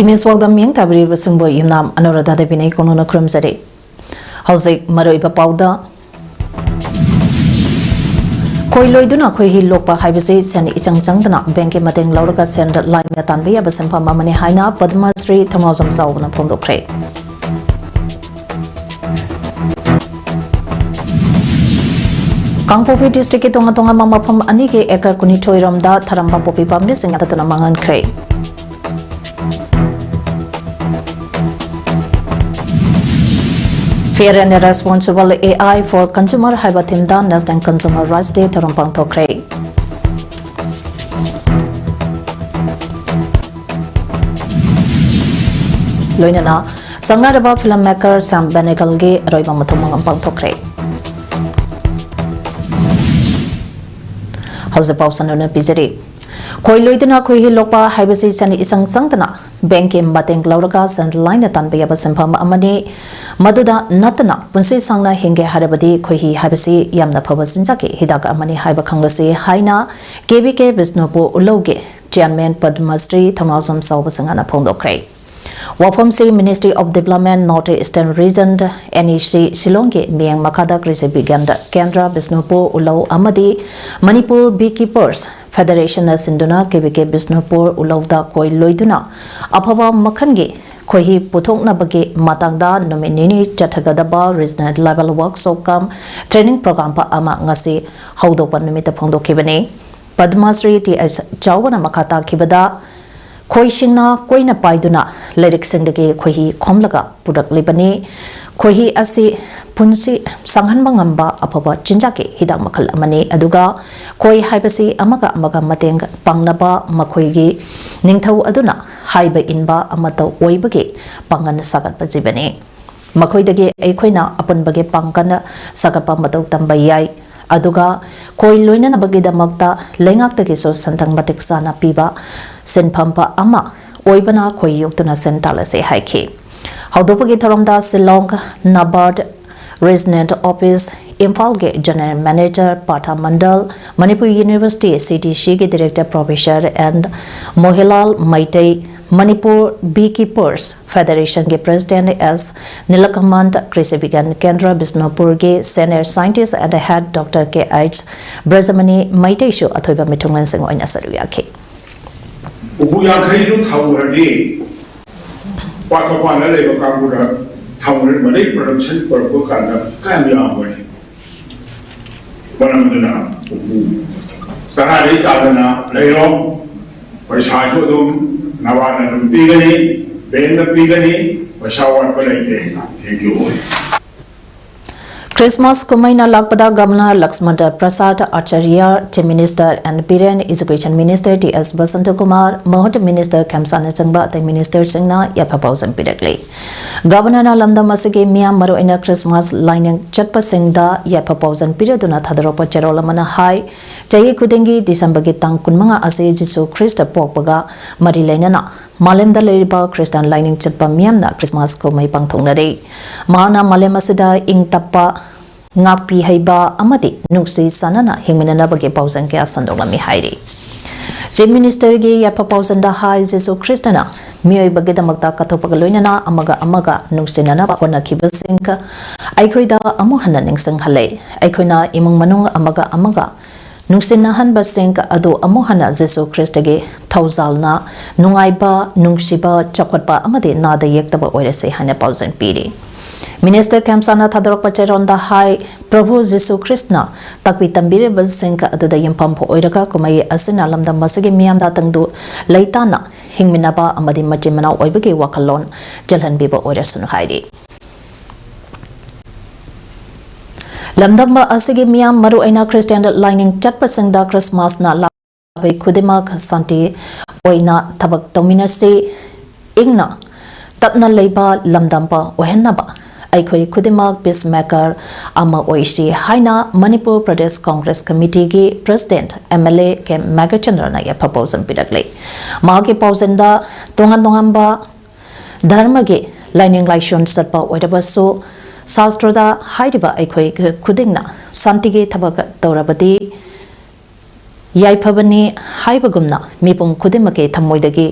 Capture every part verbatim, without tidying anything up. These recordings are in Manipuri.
ꯏꯃꯦꯖ ꯋꯥꯛꯗ ꯃꯤꯠꯌꯦꯡ ꯇꯥꯕꯤꯔꯤꯕꯁꯤꯡꯕꯨ ꯌꯨꯝꯅꯥꯝ ꯑꯅꯨꯔꯥꯙꯥ ꯗꯦꯕꯤꯅ ꯀꯣꯅꯨꯅ ꯈꯨꯔꯨꯝꯖꯔꯤ꯫ ꯍꯧꯖꯤꯛ ꯃꯔꯨꯑꯣꯏꯕ ꯄꯥꯎꯗ, ꯈꯣꯏ ꯂꯣꯏꯗꯨꯅ ꯈꯣꯏꯍꯤ ꯂꯣꯛꯄ ꯍꯥꯏꯕꯁꯤ ꯁꯦꯟ ꯏꯆꯪ ꯆꯪꯗꯅ ꯕꯦꯡꯛꯀꯤ ꯃꯇꯦꯡ ꯂꯧꯔꯒ ꯁꯦꯟ ꯂꯥꯏꯅ ꯇꯥꯟꯕ ꯌꯥꯕ ꯁꯤꯟꯐꯝ ꯑꯃꯅꯤ ꯍꯥꯏꯅ ꯄꯗꯃꯁ꯭ꯔꯤ ꯊꯧꯅꯥꯎꯖꯝ ꯆꯥꯎꯕꯅ ꯐꯣꯡꯗꯣꯛꯈ꯭ꯔꯦ꯫ ꯀꯥꯡꯄꯣꯛꯄꯤ ꯗꯤꯁꯇ꯭ꯔꯤꯛꯀꯤ ꯇꯣꯉꯥꯟ ꯇꯣꯉꯥꯟꯕ ꯃꯐꯝ ꯑꯅꯤꯒꯤ ꯑꯦꯀꯔ ꯀꯨꯟꯅꯤꯊꯣꯏ ꯔꯣꯝꯗ ꯊꯔꯝꯕ ꯄꯣꯄꯤ ꯄꯥꯝꯕꯤꯁꯤꯡ ꯌꯥꯟꯊꯠꯇꯨꯅ ꯃꯥꯡꯍꯟꯈ꯭ꯔꯦ꯫ Fair and Responsible A I for Consumer ꯍꯥꯏꯕ ꯊꯤꯝꯗ National Consumer Rights Day ꯊꯧꯔꯝ ꯄꯥꯡꯊꯣꯛꯈ꯭ꯔꯦ꯫ ꯂꯣꯏꯅꯅ ꯁꯛꯅꯥꯏꯔꯕ ꯐꯤꯂꯝ ꯃꯦꯀꯔ ꯁ꯭ꯌꯥꯝ ꯕꯦꯅꯦꯒꯜꯒꯤ ꯑꯔꯣꯏꯕ ꯃꯊꯧ ꯃꯉꯝ ꯄꯥꯡꯊꯣꯛꯈ꯭ꯔꯦ꯫ ꯍꯧꯖꯤꯛ ꯄꯥꯎ ꯁꯟꯗꯣꯛꯅ ꯄꯤꯖꯔꯤ꯫ ꯈꯣꯏ ꯂꯣꯏꯗꯨꯅ ꯈꯣꯏꯍꯤ ꯂꯣꯛꯄ ꯍꯥꯏꯕꯁꯤ ꯁꯦꯟ ꯏꯆꯪ ꯆꯪꯗꯅ ꯕꯦꯡꯛꯀꯤ ꯃꯇꯦꯡ ꯂꯧꯔꯒ ꯁꯦꯟ ꯂꯥꯏꯅ ꯇꯥꯟꯕ ꯌꯥꯕ ꯁꯤꯟꯐꯝ ꯑꯃꯅꯤ꯫ ꯃꯗꯨꯗ ꯅꯠꯇꯅ ꯄꯨꯟꯁꯤ ꯁꯥꯡꯅ ꯍꯤꯡꯒꯦ ꯍꯥꯏꯔꯕꯗꯤ ꯈꯣꯏꯍꯤ ꯍꯥꯏꯕꯁꯤ ꯌꯥꯝꯅ ꯐꯕ ꯆꯤꯟꯖꯥꯛꯀꯤ ꯍꯤꯗꯥꯛ ꯑꯃꯅꯤ ꯍꯥꯏꯕ ꯈꯪꯂꯁꯤ ꯍꯥꯏꯅ ꯀꯦ ꯕꯤ ꯀꯦ ꯕꯤꯁꯅꯨꯄꯨꯔ ꯎꯂꯧꯒꯤ ꯆꯤꯌꯥꯔꯃꯦꯟ ꯄꯗꯃꯁ꯭ꯔꯤ ꯊꯧꯅꯥꯎꯖꯝ ꯆꯥꯎꯕ ꯁꯤꯡꯍꯅ ꯐꯣꯡꯗꯣꯛꯈ꯭ꯔꯦ꯫ ꯋꯥꯐꯝꯁꯤ Ministry of Development North Eastern Region, N E C, ꯁꯤꯂꯣꯡꯒꯤ ꯃꯤꯠꯌꯦꯡ ꯃꯈꯥꯗ ꯀ꯭ꯔꯤꯁꯤ ꯕꯤꯒ꯭ꯌꯥꯟ ꯀꯦꯟꯗ꯭ꯔ ꯕꯤꯁꯅꯨꯄꯨꯔ ꯎꯂꯧ ꯑꯃꯗꯤ ꯃꯅꯤꯄꯨꯔ Beekeepers Federation ꯅ ꯁꯤꯟꯗꯨꯅ ꯀꯦ ꯕꯤ ꯀꯦ ꯕꯤꯁꯅꯨꯄꯨꯔ ꯎꯂꯧꯗ ꯈꯣꯏ ꯂꯣꯏꯗꯨꯅ ꯑꯐꯕ ꯃꯈꯜꯒꯤ ꯈꯣꯏꯍꯤ ꯄꯨꯊꯣꯛꯅꯕꯒꯤ ꯃꯇꯥꯡꯗ ꯅꯨꯃꯤꯠ ꯅꯤꯅꯤ ꯆꯠꯊꯒꯗꯕ Regional Level Workshop cum Training Program ꯑꯃ ꯉꯁꯤ ꯍꯧꯗꯣꯛꯄ ꯅꯨꯃꯤꯠꯇ ꯐꯣꯡꯗꯣꯛꯈꯤꯕꯅꯤ꯫ ꯄꯗꯃꯁ꯭ꯔꯤ ꯇꯤ ꯑꯦꯁ ꯆꯥꯎꯕꯅ ꯃꯈꯥ ꯇꯥꯈꯤꯕꯗ, ꯈꯣꯏꯁꯤꯡꯅ ꯀꯣꯏꯅ ꯄꯥꯏꯗꯨꯅ ꯂꯩꯔꯛꯁꯤꯡꯗꯒꯤ ꯈꯣꯏꯍꯤ ꯈꯣꯝꯂꯒ ꯄꯨꯔꯛꯂꯤꯕꯅꯤ꯫ ꯈꯣꯏꯍꯤ ꯑꯁꯤ ꯄꯨꯟꯁꯤ ꯁꯥꯡꯍꯟꯕ ꯉꯝꯕ ꯑꯐꯕ ꯆꯤꯟꯖꯥꯛꯀꯤ ꯍꯤꯗꯥꯛ ꯃꯈꯜ ꯑꯃꯅꯤ꯫ ꯑꯗꯨꯒ ꯈꯣꯏ ꯍꯥꯏꯕꯁꯤ ꯑꯃꯒ ꯑꯃꯒ ꯃꯇꯦꯡ ꯄꯥꯡꯅꯕ, ꯃꯈꯣꯏꯒꯤ ꯅꯤꯡꯊꯧ ꯑꯗꯨꯅ ꯍꯥꯏꯕ ꯏꯟꯕ ꯑꯃꯠꯇ ꯑꯣꯏꯕꯒꯤ ꯄꯥꯡꯒꯜ ꯁꯥꯒꯠꯄ ꯖꯤꯕꯅꯤ꯫ ꯃꯈꯣꯏꯗꯒꯤ ꯑꯩꯈꯣꯏꯅ ꯑꯄꯨꯟꯕꯒꯤ ꯄꯥꯡꯒꯜ ꯁꯥꯒꯠꯄ ꯃꯇꯧ ꯇꯝꯕ ꯌꯥꯏ꯫ ꯑꯗꯨꯒ ꯈꯣꯏ ꯂꯣꯏꯅꯅꯕꯒꯤꯗꯃꯛꯇ ꯂꯩꯉꯥꯛꯇꯒꯤꯁꯨ ꯁꯦꯟꯊꯪ ꯃꯇꯤꯛ ꯆꯥꯅ ꯄꯤꯕ ꯁꯤꯟꯐꯝ ꯑꯃ ꯑꯣꯏꯕꯅ ꯈꯣꯏ ꯌꯣꯛꯇꯨꯅ ꯁꯦꯟ ꯇꯥꯜꯂꯁꯤ ꯍꯥꯏꯈꯤ꯫ ꯍꯧꯗꯣꯛꯄꯒꯤ ꯊꯧꯔꯝꯗ ꯁꯤꯂꯣꯡ ꯅꯕꯥꯔꯗ Regional Office, ꯏꯝꯐꯥꯜꯒꯤ General Manager Partha ꯃꯟꯗꯜ, Manipur University C D C ꯒꯤ Director Professor N ꯃꯣꯍꯤꯂꯥꯜ Meitei, Manipur Beekeepers Federation ꯒꯤ President S ꯅꯤꯂꯀꯃꯟ, ꯀ꯭ꯔꯤꯁꯤ ꯕꯤꯒ꯭ꯌꯥꯟ ꯀꯦꯟꯗ꯭ꯔ ꯕꯤꯁꯅꯨꯄꯨꯔꯒꯤ Senior Scientist and Head Doctor K H ꯕ꯭ꯔꯖꯃꯅꯤ ꯃꯩꯇꯩꯁꯨ ꯑꯊꯣꯏꯕ ꯃꯤꯊꯨꯡꯂꯦꯟꯁꯤꯡ ꯑꯣꯏꯅ ꯁꯔꯨꯛ ꯌꯥꯈꯤ꯫ ꯎꯄꯨ ꯌꯥꯡꯈꯩꯗꯨ ꯊꯝꯈ꯭ꯔꯗꯤ, ꯄꯥꯠ ꯃꯄꯥꯟꯗ ꯂꯩꯕ ꯀꯥꯡꯕꯨꯗ ꯊꯝꯈ꯭ꯔꯗꯤ, ꯃꯗꯩ production ꯄꯨꯔꯛꯄ ꯀꯥꯟꯗ ꯀꯌꯥꯝ ꯌꯥꯝꯒꯅꯤ? ꯃꯔꯝ ꯑꯗꯨꯅ ꯎꯄꯨ ꯇꯔꯥꯗꯩ ꯇꯥꯗꯅ ꯂꯩꯔꯣ꯫ ꯄꯩꯁꯥꯁꯨ ꯑꯗꯨꯝ ꯅꯕꯥꯅ ꯑꯗꯨꯝ ꯄꯤꯒꯅꯤ, bankꯅ ꯄꯤꯒꯅꯤ, ꯄꯩꯁꯥ ꯋꯥꯠꯄ ꯂꯩꯇꯦ꯫ Thank you꯫ ꯈ꯭ꯔꯤꯁꯃꯥꯁ ꯀꯨꯝꯍꯩꯅ ꯂꯥꯛꯄꯗ Governor Lakshman Prasad Acharya, Chief Minister N Biren, Education Minister T S Basantakumar, ꯃꯍꯨꯠ Minister ꯈꯦꯝꯁꯥꯅꯆꯤꯡꯕ ꯑꯇꯩ ministerꯁꯤꯡꯅ ꯌꯥꯏꯐ ꯄꯥꯎꯖꯦꯜ ꯄꯤꯔꯛꯂꯤ꯫ Governorꯅ ꯂꯝꯗꯝ ꯑꯁꯤꯒꯤ ꯃꯤꯌꯥꯝ, ꯃꯔꯨꯑꯣꯏꯅ ꯈ꯭ꯔꯤꯁꯃꯥꯁ ꯂꯥꯏꯅꯤꯡ ꯆꯠꯄꯁꯤꯡꯗ ꯌꯥꯏꯐ ꯄꯥꯎꯖꯦꯜ ꯄꯤꯔꯗꯨꯅ ꯊꯥꯗꯣꯔꯛꯄ ꯆꯦꯔꯣꯜ ꯑꯃꯅ ꯍꯥꯏ, ꯆꯍꯤ ꯈꯨꯗꯤꯡꯒꯤ Decemberꯒꯤ ꯇꯥꯡ ꯀꯨꯟꯃꯉꯥ ꯑꯁꯤ ꯖꯤꯁꯨ ꯈ꯭ꯔꯤꯁꯇ ꯄꯣꯛꯄꯒ ꯃꯔꯤ ꯂꯩꯅꯅ ꯃꯥꯂꯦꯝꯗ ꯂꯩꯔꯤꯕ ꯈ꯭ꯔꯤꯁꯇꯥꯟ ꯂꯥꯏꯅꯤꯡ ꯆꯠꯄ ꯃꯤꯌꯥꯝꯅ ꯈ꯭ꯔꯤꯁꯃꯥꯁ ꯀꯨꯝꯍꯩ ꯄꯥꯡꯊꯣꯛꯅꯔꯤ꯫ ꯃꯍꯥꯛꯅ ꯃꯥꯂꯦꯝ ꯑꯁꯤꯗ ꯏꯪ ꯇꯞꯄ, ꯉꯥꯛꯄꯤ ꯍꯩꯕ ꯑꯃꯗꯤ ꯅꯨꯡꯁꯤ ꯆꯥꯟꯅꯅ ꯍꯤꯡꯃꯤꯟꯅꯅꯕꯒꯤ ꯄꯥꯎꯖꯦꯜ ꯀꯌꯥ ꯁꯟꯗꯣꯛꯂꯝꯃꯤ ꯍꯥꯏꯔꯤ꯫ Chief Ministerꯒꯤ ꯌꯥꯏꯐ ꯄꯥꯎꯖꯦꯜꯗ ꯍꯥꯏ, ꯖꯤꯁꯨ ꯈ꯭ꯔꯤꯁꯇꯅ ꯃꯤꯑꯣꯏꯕꯒꯤꯗꯃꯛꯇ ꯀꯠꯊꯣꯛꯄꯒ ꯂꯣꯏꯅꯅ ꯑꯃꯒ ꯑꯃꯒ ꯅꯨꯡꯁꯤꯅꯅꯕ ꯍꯣꯠꯅꯈꯤꯕꯁꯤꯡ ꯑꯩꯈꯣꯏꯗ ꯑꯃꯨꯛ ꯍꯟꯅ ꯅꯤꯡꯁꯤꯡꯍꯜꯂꯦ꯫ ꯑꯩꯈꯣꯏꯅ ꯏꯃꯨꯡ ꯃꯅꯨꯡ ꯑꯃꯒ ꯑꯃꯒ ꯅꯨꯡꯁꯤꯅꯍꯟꯕꯁꯤꯡ ꯑꯗꯨ ꯑꯃꯨꯛ ꯍꯟꯅ ꯖꯤꯁꯨ ꯈ꯭ꯔꯤꯁꯇꯒꯤ ꯊꯧꯖꯥꯜꯅ ꯅꯨꯡꯉꯥꯏꯕ, ꯅꯨꯡꯁꯤꯕ, ꯆꯥꯎꯈꯠꯄ ꯑꯃꯗꯤ ꯅꯥꯗ ꯌꯦꯛꯇꯕ ꯑꯣꯏꯔꯁꯦ ꯍꯥꯏꯅ ꯄꯥꯎꯖꯦꯜ ꯄꯤꯔꯤ꯫ Minister ꯈꯦꯝꯁꯥꯅ ꯊꯥꯗꯣꯔꯛꯄ ꯆꯦꯔꯣꯟꯗ ꯍꯥꯏ, ꯄ꯭ꯔꯚꯨ ꯖꯤꯁꯨ ꯈ꯭ꯔꯤꯁꯇꯅ ꯇꯥꯛꯄꯤ ꯇꯝꯕꯤꯔꯤꯕꯁꯤꯡ ꯑꯗꯨꯗ ꯌꯨꯝꯐꯝ ꯑꯣꯏꯔꯒ ꯀꯨꯝꯍꯩ ꯑꯁꯤꯅ ꯂꯝꯗꯝ ꯑꯁꯤꯒꯤ ꯃꯤꯌꯥꯝꯗ ꯇꯪꯗꯨ ꯂꯩꯇꯥꯅ ꯍꯤꯡꯃꯤꯟꯅꯕ ꯑꯃꯗꯤ ꯃꯆꯤꯟ ꯃꯅꯥꯎ ꯑꯣꯏꯕꯒꯤ ꯋꯥꯈꯜꯂꯣꯟ ꯆꯦꯜꯍꯟꯕꯤꯕ ꯑꯣꯏꯔꯁꯅꯨ ꯍꯥꯏꯔꯤ꯫ ꯂꯝꯗꯝ ꯑꯁꯤꯒꯤ ꯃꯤꯌꯥꯝ, ꯃꯔꯨꯑꯣꯏꯅ ꯈ꯭ꯔꯤꯁꯇꯤꯌꯥꯟ ꯂꯥꯏꯅꯤꯡ ꯆꯠꯄꯁꯤꯡꯗ ꯈ꯭ꯔꯤꯁꯃꯥꯁꯅ ꯂꯥꯛꯄ ꯑꯩꯈꯣꯏ ꯈꯨꯗꯤꯡꯃꯛ ꯁꯥꯟꯇꯤ ꯑꯣꯏꯅ ꯊꯕꯛ ꯇꯧꯃꯤꯟꯅꯁꯤ, ꯏꯪꯅ ꯇꯞꯅ ꯂꯩꯕ ꯂꯝꯗꯝꯕ ꯑꯣꯏꯍꯟꯅꯕ ꯑꯩꯈꯣꯏ ꯈꯨꯗꯤꯡꯃꯛ peacemaker ꯑꯃ ꯑꯣꯏꯁꯤ ꯍꯥꯏꯅ Manipur Pradesh Congress ꯀꯃꯤꯇꯤꯒꯤ President M L A K ꯃꯦꯘꯆꯟꯗ꯭ꯔꯅ ꯌꯥꯏꯐ ꯄꯥꯎꯖꯦꯜ ꯄꯤꯔꯛꯂꯤ꯫ ꯃꯍꯥꯛꯀꯤ ꯄꯥꯎꯖꯦꯜꯗ ꯇꯣꯉꯥꯟ ꯇꯣꯉꯥꯟꯕ ꯙꯔꯃꯒꯤ ꯂꯥꯏꯅꯤꯡ ꯂꯥꯏꯁꯣꯟ ꯆꯠꯄ ꯑꯣꯏꯔꯕꯁꯨ ꯁꯥꯁꯇ꯭ꯔꯗ ꯍꯥꯏꯔꯤꯕ ꯑꯩꯈꯣꯏ ꯈꯨꯗꯤꯡꯅ ꯁꯥꯟꯇꯤꯒꯤ ꯊꯕꯛ ꯇꯧꯔꯕꯗꯤ ꯌꯥꯏꯐꯕꯅꯤ ꯍꯥꯏꯕꯒꯨꯝꯅ ꯃꯤꯄꯨꯝ ꯈꯨꯗꯤꯡꯃꯛꯀꯤ ꯊꯃꯣꯏꯗꯒꯤ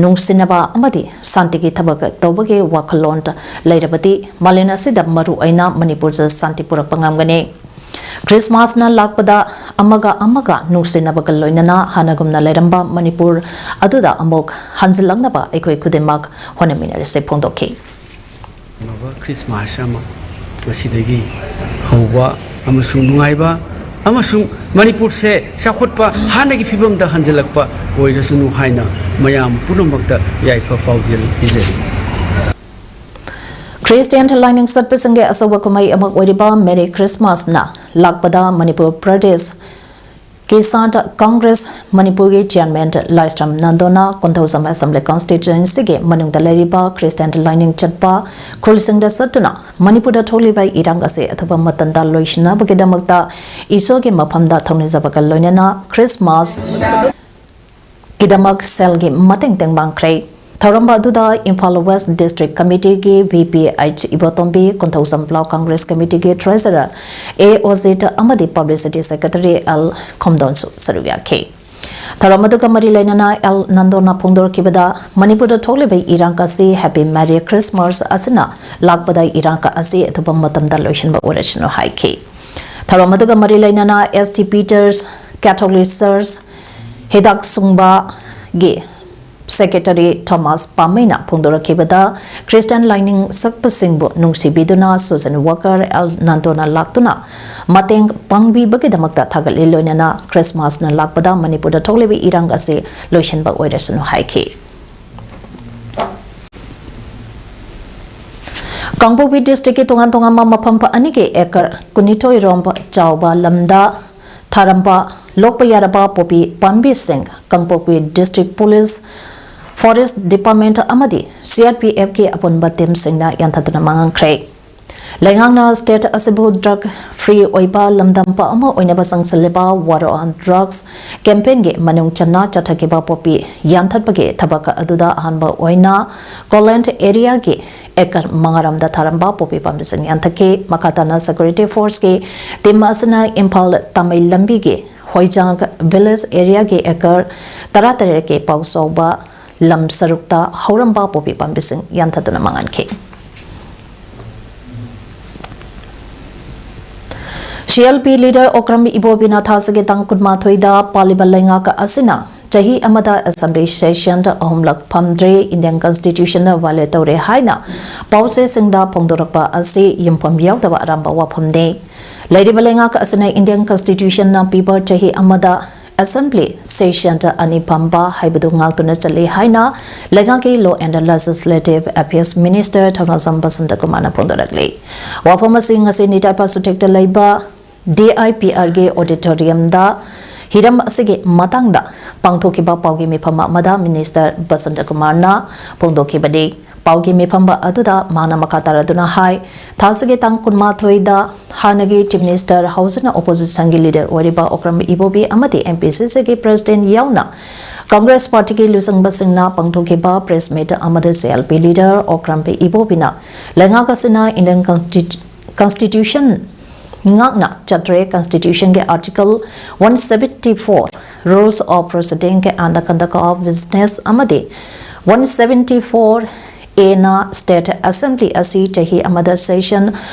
ꯅꯨꯡꯁꯤꯅꯕ ꯑꯃꯗꯤ ꯁꯥꯟꯇꯤꯒꯤ ꯊꯕꯛ ꯇꯧꯕꯒꯤ ꯋꯥꯈꯜꯂꯣꯟ ꯂꯩꯔꯕꯗꯤ ꯃꯥꯂꯦꯝ ꯑꯁꯤꯗ ꯃꯔꯨ ꯑꯣꯏꯅ ꯃꯅꯤꯄꯨꯔꯗ ꯁꯥꯟꯇꯤ ꯄꯨꯔꯛꯄ ꯉꯝꯒꯅꯤ꯫ ꯈ꯭ꯔꯤꯁꯃꯥꯁꯅ ꯂꯥꯛꯄꯗ ꯑꯃꯒ ꯑꯃꯒ ꯅꯨꯡꯁꯤꯅꯕꯒ ꯂꯣꯏꯅꯅ ꯍꯥꯟꯅꯒꯨꯝꯅ ꯂꯩꯔꯝꯕ ꯃꯅꯤꯄꯨꯔ ꯑꯗꯨꯗ ꯑꯃꯨꯛ ꯍꯟꯖꯤꯜꯂꯛꯅꯕ ꯑꯩꯈꯣꯏ ꯈꯨꯗꯤꯡꯃꯛ ꯍꯣꯠꯅꯃꯤꯟꯅꯔꯁꯤ ꯐꯣꯡꯗꯣꯛꯈꯤ꯫ ꯈ꯭ꯔꯤꯁꯃꯥꯁ ꯑꯃ ꯃꯁꯤꯗꯒꯤ ꯍꯧꯕ ꯑꯃꯁꯨꯡ ꯅꯨꯡꯉꯥꯏꯕ ꯑꯃꯁꯨꯡ ꯃꯅꯤꯄꯨꯔꯁꯦ ꯆꯥꯎꯈꯠꯄ ꯍꯥꯟꯅꯒꯤ ꯐꯤꯕꯝꯗ ꯍꯟꯖꯤꯜꯂꯛꯄ ꯑꯣꯏꯔꯁꯅꯨ ꯍꯥꯏꯅ ꯃꯌꯥꯝ ꯄꯨꯝꯅꯃꯛꯇ ꯌꯥꯏꯐ ꯄꯥꯎꯖꯦꯜ ꯄꯤꯖꯔꯤ꯫ ꯈ꯭ꯔꯤꯁꯇꯤꯌꯥꯟ ꯂꯥꯏꯅꯤꯡ ꯆꯠꯄꯁꯤꯡꯒꯤ ꯑꯆꯧꯕ ꯀꯨꯝꯍꯩ ꯑꯃ ꯑꯣꯏꯔꯤꯕ ꯃꯦꯔꯤ ꯈ꯭ꯔꯤꯁꯃꯥꯁꯅ ꯂꯥꯛꯄꯗ ꯃꯅꯤꯄꯨꯔ ꯄ꯭ꯔꯗꯦꯁ ꯀꯤꯁꯥꯟ ꯀꯪꯒ꯭ꯔꯦꯁ ꯃꯅꯤꯄꯨꯔꯒꯤ ꯆꯤꯌꯥꯔꯃꯦꯟ ꯂꯥꯏꯁ꯭ꯔꯝ ꯅꯟꯗꯣꯅ ꯀꯣꯟꯊꯧꯖꯝ ꯑꯦꯁꯦꯝꯕ꯭ꯂꯤ ꯀꯟꯁꯇꯤꯇ꯭ꯋꯦꯟꯁꯤꯒꯤ ꯃꯅꯨꯡꯗ ꯂꯩꯔꯤꯕ ꯈ꯭ꯔꯤꯁꯇꯤꯌꯥꯟ ꯂꯥꯏꯅꯤꯡ ꯆꯠꯄ ꯈꯨꯜꯁꯤꯡꯗ ꯆꯠꯇꯨꯅ ꯃꯅꯤꯄꯨꯔꯗ ꯊꯣꯛꯂꯤꯕ ꯏꯔꯥꯡ ꯑꯁꯤ ꯑꯊꯨꯕ ꯃꯇꯝꯗ ꯂꯣꯏꯁꯤꯟꯅꯕꯒꯤꯗꯃꯛꯇ ꯏꯁꯣꯔꯒꯤ ꯃꯐꯝꯗ ꯊꯧꯅꯤꯖꯕꯒ ꯂꯣꯏꯅꯅ ꯈ꯭ꯔꯤꯁꯃꯥꯁ ꯒꯤꯗꯃꯛ ꯁꯦꯜꯒꯤ ꯃꯇꯦꯡ ꯇꯦꯡꯕꯥꯡꯈ꯭ꯔꯦ꯫ ꯊꯧꯔꯝ ꯑꯗꯨꯗ ꯏꯝꯐꯥꯜ ꯋꯦꯁ꯭ꯠ ꯗꯤꯁ꯭ꯇ꯭ꯔꯤꯛ ꯀꯃꯤꯇꯤꯒꯤ V P H Ibotombi, Konthoujam block congress ꯀꯃꯤꯇꯤꯒꯤ ꯇ꯭ꯔꯦꯖꯔꯔ ꯑꯦ ꯑꯣꯖꯤꯠ ꯑꯃꯗꯤ ꯄꯕ꯭ꯂꯤꯁꯤꯇꯤ ꯁꯦꯀ꯭ꯔꯦꯇꯔꯤ ꯑꯦꯜ ꯈꯣꯝꯗꯣꯟꯁꯨ ꯁꯔꯨꯛ ꯌꯥꯈꯤ꯫ ꯊꯧꯔꯝ ꯑꯗꯨꯒ ꯃꯔꯤ ꯂꯩꯅꯅ ꯑꯦꯜ ꯅꯟꯗꯣꯅ ꯐꯣꯡꯗꯣꯔꯛꯈꯤꯕꯗ, ꯃꯅꯤꯄꯨꯔꯗ ꯊꯣꯛꯂꯤꯕ ꯏꯔꯥꯡ ꯑꯁꯤ ꯍꯦꯄꯤ ꯃꯦꯔꯤ ꯈ꯭ꯔꯤꯁꯃꯥꯁ ꯑꯁꯤꯅ ꯂꯥꯛꯄꯗ ꯏꯔꯥꯡ ꯑꯁꯤ ꯑꯊꯨꯕ ꯃꯇꯝꯗ ꯂꯣꯏꯁꯤꯟꯕ ꯑꯣꯏꯔꯁꯅꯨ ꯍꯥꯏꯈꯤ꯫ ꯊꯧꯔꯝ ꯑꯗꯨꯒ ꯃꯔꯤ ꯂꯩꯅꯅ ꯑꯦꯁ ꯇꯤ ꯄꯤꯇꯔꯁ ꯀꯦꯊꯣꯂꯤꯛ ꯆꯔꯆ ꯍꯤꯗꯥꯛ ꯁꯨꯡꯕꯒꯤ ꯁꯦꯀ꯭ꯔꯦꯇꯔꯤ ꯊꯣꯃꯥꯁ ꯄꯥꯝꯃꯩꯅ ꯐꯣꯡꯗꯣꯔꯛꯈꯤꯕꯗ, ꯈ꯭ꯔꯤꯁꯇꯤꯌꯥꯟ ꯂꯥꯏꯅꯤꯡ ꯆꯠꯄꯁꯤꯡꯕꯨ ꯅꯨꯡꯁꯤꯕꯤꯗꯨꯅ ꯁꯣꯁꯤꯌꯦꯜ ꯋꯥꯔꯀꯔ ꯑꯦꯜ ꯅꯟꯗꯣꯅ ꯂꯥꯛꯇꯨꯅ ꯃꯇꯦꯡ ꯄꯥꯡꯕꯤꯕꯒꯤꯗꯃꯛꯇ ꯊꯥꯒꯠꯂꯤ, ꯂꯣꯏꯅꯅ ꯈ꯭ꯔꯤꯁꯃꯥꯁꯅ ꯂꯥꯛꯄꯗ ꯃꯅꯤꯄꯨꯔꯗ ꯊꯣꯛꯂꯤꯕ ꯏꯔꯥꯡ ꯑꯁꯤ ꯂꯣꯏꯁꯤꯟꯕ ꯑꯣꯏꯔꯁꯅꯨ ꯍꯥꯏꯈꯤ꯫ ꯀꯥꯡꯄꯣꯛꯄꯤ ꯗꯤꯁꯇ꯭ꯔꯤꯛꯀꯤ ꯇꯣꯉꯥꯟ ꯇꯣꯉꯥꯟꯕ ꯃꯐꯝ ꯑꯅꯤꯒꯤ ꯑꯦꯀꯔ ꯀꯨꯟꯅꯤꯊꯣꯏ ꯔꯣꯝ ꯆꯥꯎꯕ ꯂꯝꯗ ꯊꯥꯔꯝꯕ ꯂꯣꯛꯄ ꯌꯥꯔꯕ ꯄꯣꯄꯤ ꯄꯥꯝꯕꯤꯁꯤꯡ ꯀꯥꯡꯄꯣꯛꯄꯤ ꯗꯤꯁꯇ꯭ꯔꯤꯛ ꯄꯨꯂꯤꯁ, ꯐꯣꯔꯦꯁ꯭ꯠ ꯗꯤꯄꯥꯔꯠꯃꯦꯟꯠ ꯑꯃꯗꯤ ꯁꯤ ꯑꯥꯔ ꯄꯤ ꯑꯦꯐꯀꯤ ꯑꯄꯨꯟꯕ ꯇꯤꯝꯁꯤꯡꯅ ꯌꯥꯟꯊꯠꯇꯨꯅ ꯃꯥꯡꯍꯟꯈ꯭ꯔꯦ꯫ ꯂꯩꯉꯥꯛꯅ ꯁ꯭ꯇꯦꯠ ꯑꯁꯤꯕꯨ ꯗ꯭ꯔꯒ ꯐ꯭ꯔꯤ ꯑꯣꯏꯕ ꯂꯝꯗꯝ ꯑꯃ ꯑꯣꯏꯅꯕ ꯆꯪꯁꯤꯜꯂꯤꯕ ꯋꯥꯔ ꯑꯣꯟ ꯗ꯭ꯔꯒꯁ ꯀꯦꯝꯄꯦꯟꯒꯤ ꯃꯅꯨꯡ ꯆꯟꯅ ꯆꯠꯊꯈꯤꯕ ꯄꯣꯄꯤ ꯌꯥꯟꯊꯠꯄꯒꯤ ꯊꯕꯛ ꯑꯗꯨꯗ ꯑꯍꯥꯟꯕ ꯑꯣꯏꯅ ꯀꯣꯂꯦꯟ ꯑꯦꯔꯤꯌꯥꯒꯤ ꯑꯦꯀꯔ ꯃꯉꯥꯔꯣꯝꯗ ꯊꯥꯔꯝꯕ ꯄꯣꯄꯤ ꯄꯥꯝꯕꯤꯁꯤꯡ ꯌꯥꯟꯊꯠꯈꯤ꯫ ꯃꯈꯥ ꯇꯥꯅ ꯁꯦꯀ꯭ꯌꯨꯔꯤꯇꯤ ꯐꯣꯔꯁꯀꯤ ꯇꯤꯝ ꯑꯁꯤꯅ ꯏꯝꯐꯥꯜ ꯇꯥꯃꯩ ꯂꯝꯕꯤꯒꯤ ꯍꯣꯏꯖꯥꯡ ꯚꯤꯂꯦꯖ ꯑꯦꯔꯤꯌꯥꯒꯤ ꯑꯦꯀꯔ ꯇꯔꯥꯇꯔꯦꯠꯀꯤ ꯄꯥꯎ ꯆꯥꯎꯕ ꯂꯝ ꯁꯔꯨꯛꯇ ꯍꯧꯔꯝꯕ ꯄꯣꯄꯤ ꯄꯥꯝꯕꯤꯁꯤꯡ ꯌꯥꯟꯊꯗꯨꯅ ꯃꯥꯡꯍꯟꯈꯤ꯫ CLP leader Okram Ibobi ꯅ ꯊꯥꯁꯤꯒꯤ ꯇꯥꯡ ꯀꯨꯟꯃꯥꯊꯣꯏꯗ ꯄꯥꯜꯂꯤꯕ ꯂꯩꯉꯥꯛ ꯑꯁꯤꯅ ꯆꯍꯤ ꯑꯃꯗ assembly session ꯑꯍꯨꯝꯂꯛ ꯐꯝꯗ꯭ꯔꯦ, Indian Constitution ꯅ violate ꯇꯧꯔꯦ ꯍꯥꯏꯅ ꯄꯥꯎꯆꯦꯁꯤꯡꯗ ꯐꯣꯡꯗꯣꯔꯛꯄ ꯑꯁꯤ ꯌꯨꯝꯐꯝ ꯌꯥꯎꯗꯕ ꯑꯔꯥꯟꯕ ꯋꯥꯐꯝꯅꯤ꯫ ꯂꯩꯔꯤꯕ ꯂꯩꯉꯥꯛ ꯑꯁꯤꯅ Indian Constitution ꯅ ꯄꯤꯕ ꯆꯍꯤ ꯑꯃꯗ assembly session ꯑꯅꯤ ꯐꯝꯕ ꯍꯥꯏꯕꯗꯨ ꯉꯥꯛꯇꯨꯅ ꯆꯠꯂꯤ ꯍꯥꯏꯅ ꯂꯩꯉꯥꯛꯀꯤ Law and Legislative Affairs Minister ꯊꯧꯅꯥꯖꯝ Basanta ꯀꯨꯃꯥꯔꯅ ꯐꯣꯡꯗꯣꯔꯛꯂꯤ꯫ ꯋꯥꯐꯝ ꯑꯁꯤ ꯉꯁꯤ ꯅꯤꯇꯥꯏ ꯄꯥꯁꯨꯊꯦꯛꯇ ꯂꯩꯕ DIPR ꯒꯤ auditorium ꯗ ꯍꯤꯔꯝ ꯑꯁꯤꯒꯤ ꯃꯇꯥꯡꯗ ꯄꯥꯡꯊꯣꯛꯈꯤꯕ ꯄꯥꯎꯒꯤ ꯃꯤꯐꯝ ꯑꯃꯗ Minister ꯕꯁꯟꯇ ꯀꯨꯃꯥꯔꯅ ꯐꯣꯡꯗꯣꯛꯈꯤꯕꯅꯤ꯫ ꯄꯥꯎꯒꯤ ꯃꯤꯐꯝ ꯑꯗꯨꯗ ꯃꯥꯅ ꯃꯈꯥ ꯇꯥꯔꯗꯨꯅ ꯍꯥꯏ, ꯊꯥꯁꯤꯒꯤ ꯇꯥꯡ ꯀꯨꯟꯃꯥꯊꯣꯏꯗ ꯍꯥꯟꯅꯒꯤ Chief Minister, ꯍꯧꯖꯤꯛꯅ opposition ꯒꯤ leader ꯑꯣꯏꯔꯤꯕ ꯑꯣꯀ꯭ꯔꯝ ꯏꯕꯣꯕꯤ ꯑꯃꯗꯤ MPCC ꯒꯤ President ꯌꯥꯎꯅ Congress Party ꯒꯤ ꯂꯨꯆꯤꯡꯕꯁꯤꯡꯅ ꯄꯥꯡꯊꯣꯛꯈꯤꯕ press meet ꯑꯃꯗ CLP leader ꯑꯣꯀ꯭ꯔꯝ ꯏꯕꯣꯕꯤꯅ ꯂꯩꯉꯥꯛ ꯑꯁꯤꯅ Indian Constitu-, Constitution ꯉꯥꯛꯅ ꯆꯠꯇ꯭ꯔꯦ, Constitution ꯒꯤ Article one seventy four, Rules of Proceeding and the Conduct of Business ꯑꯃꯗꯤ one seventy four A ꯅ State Assembly ꯑꯁꯤ ꯆꯍꯤ ꯑꯃꯗ session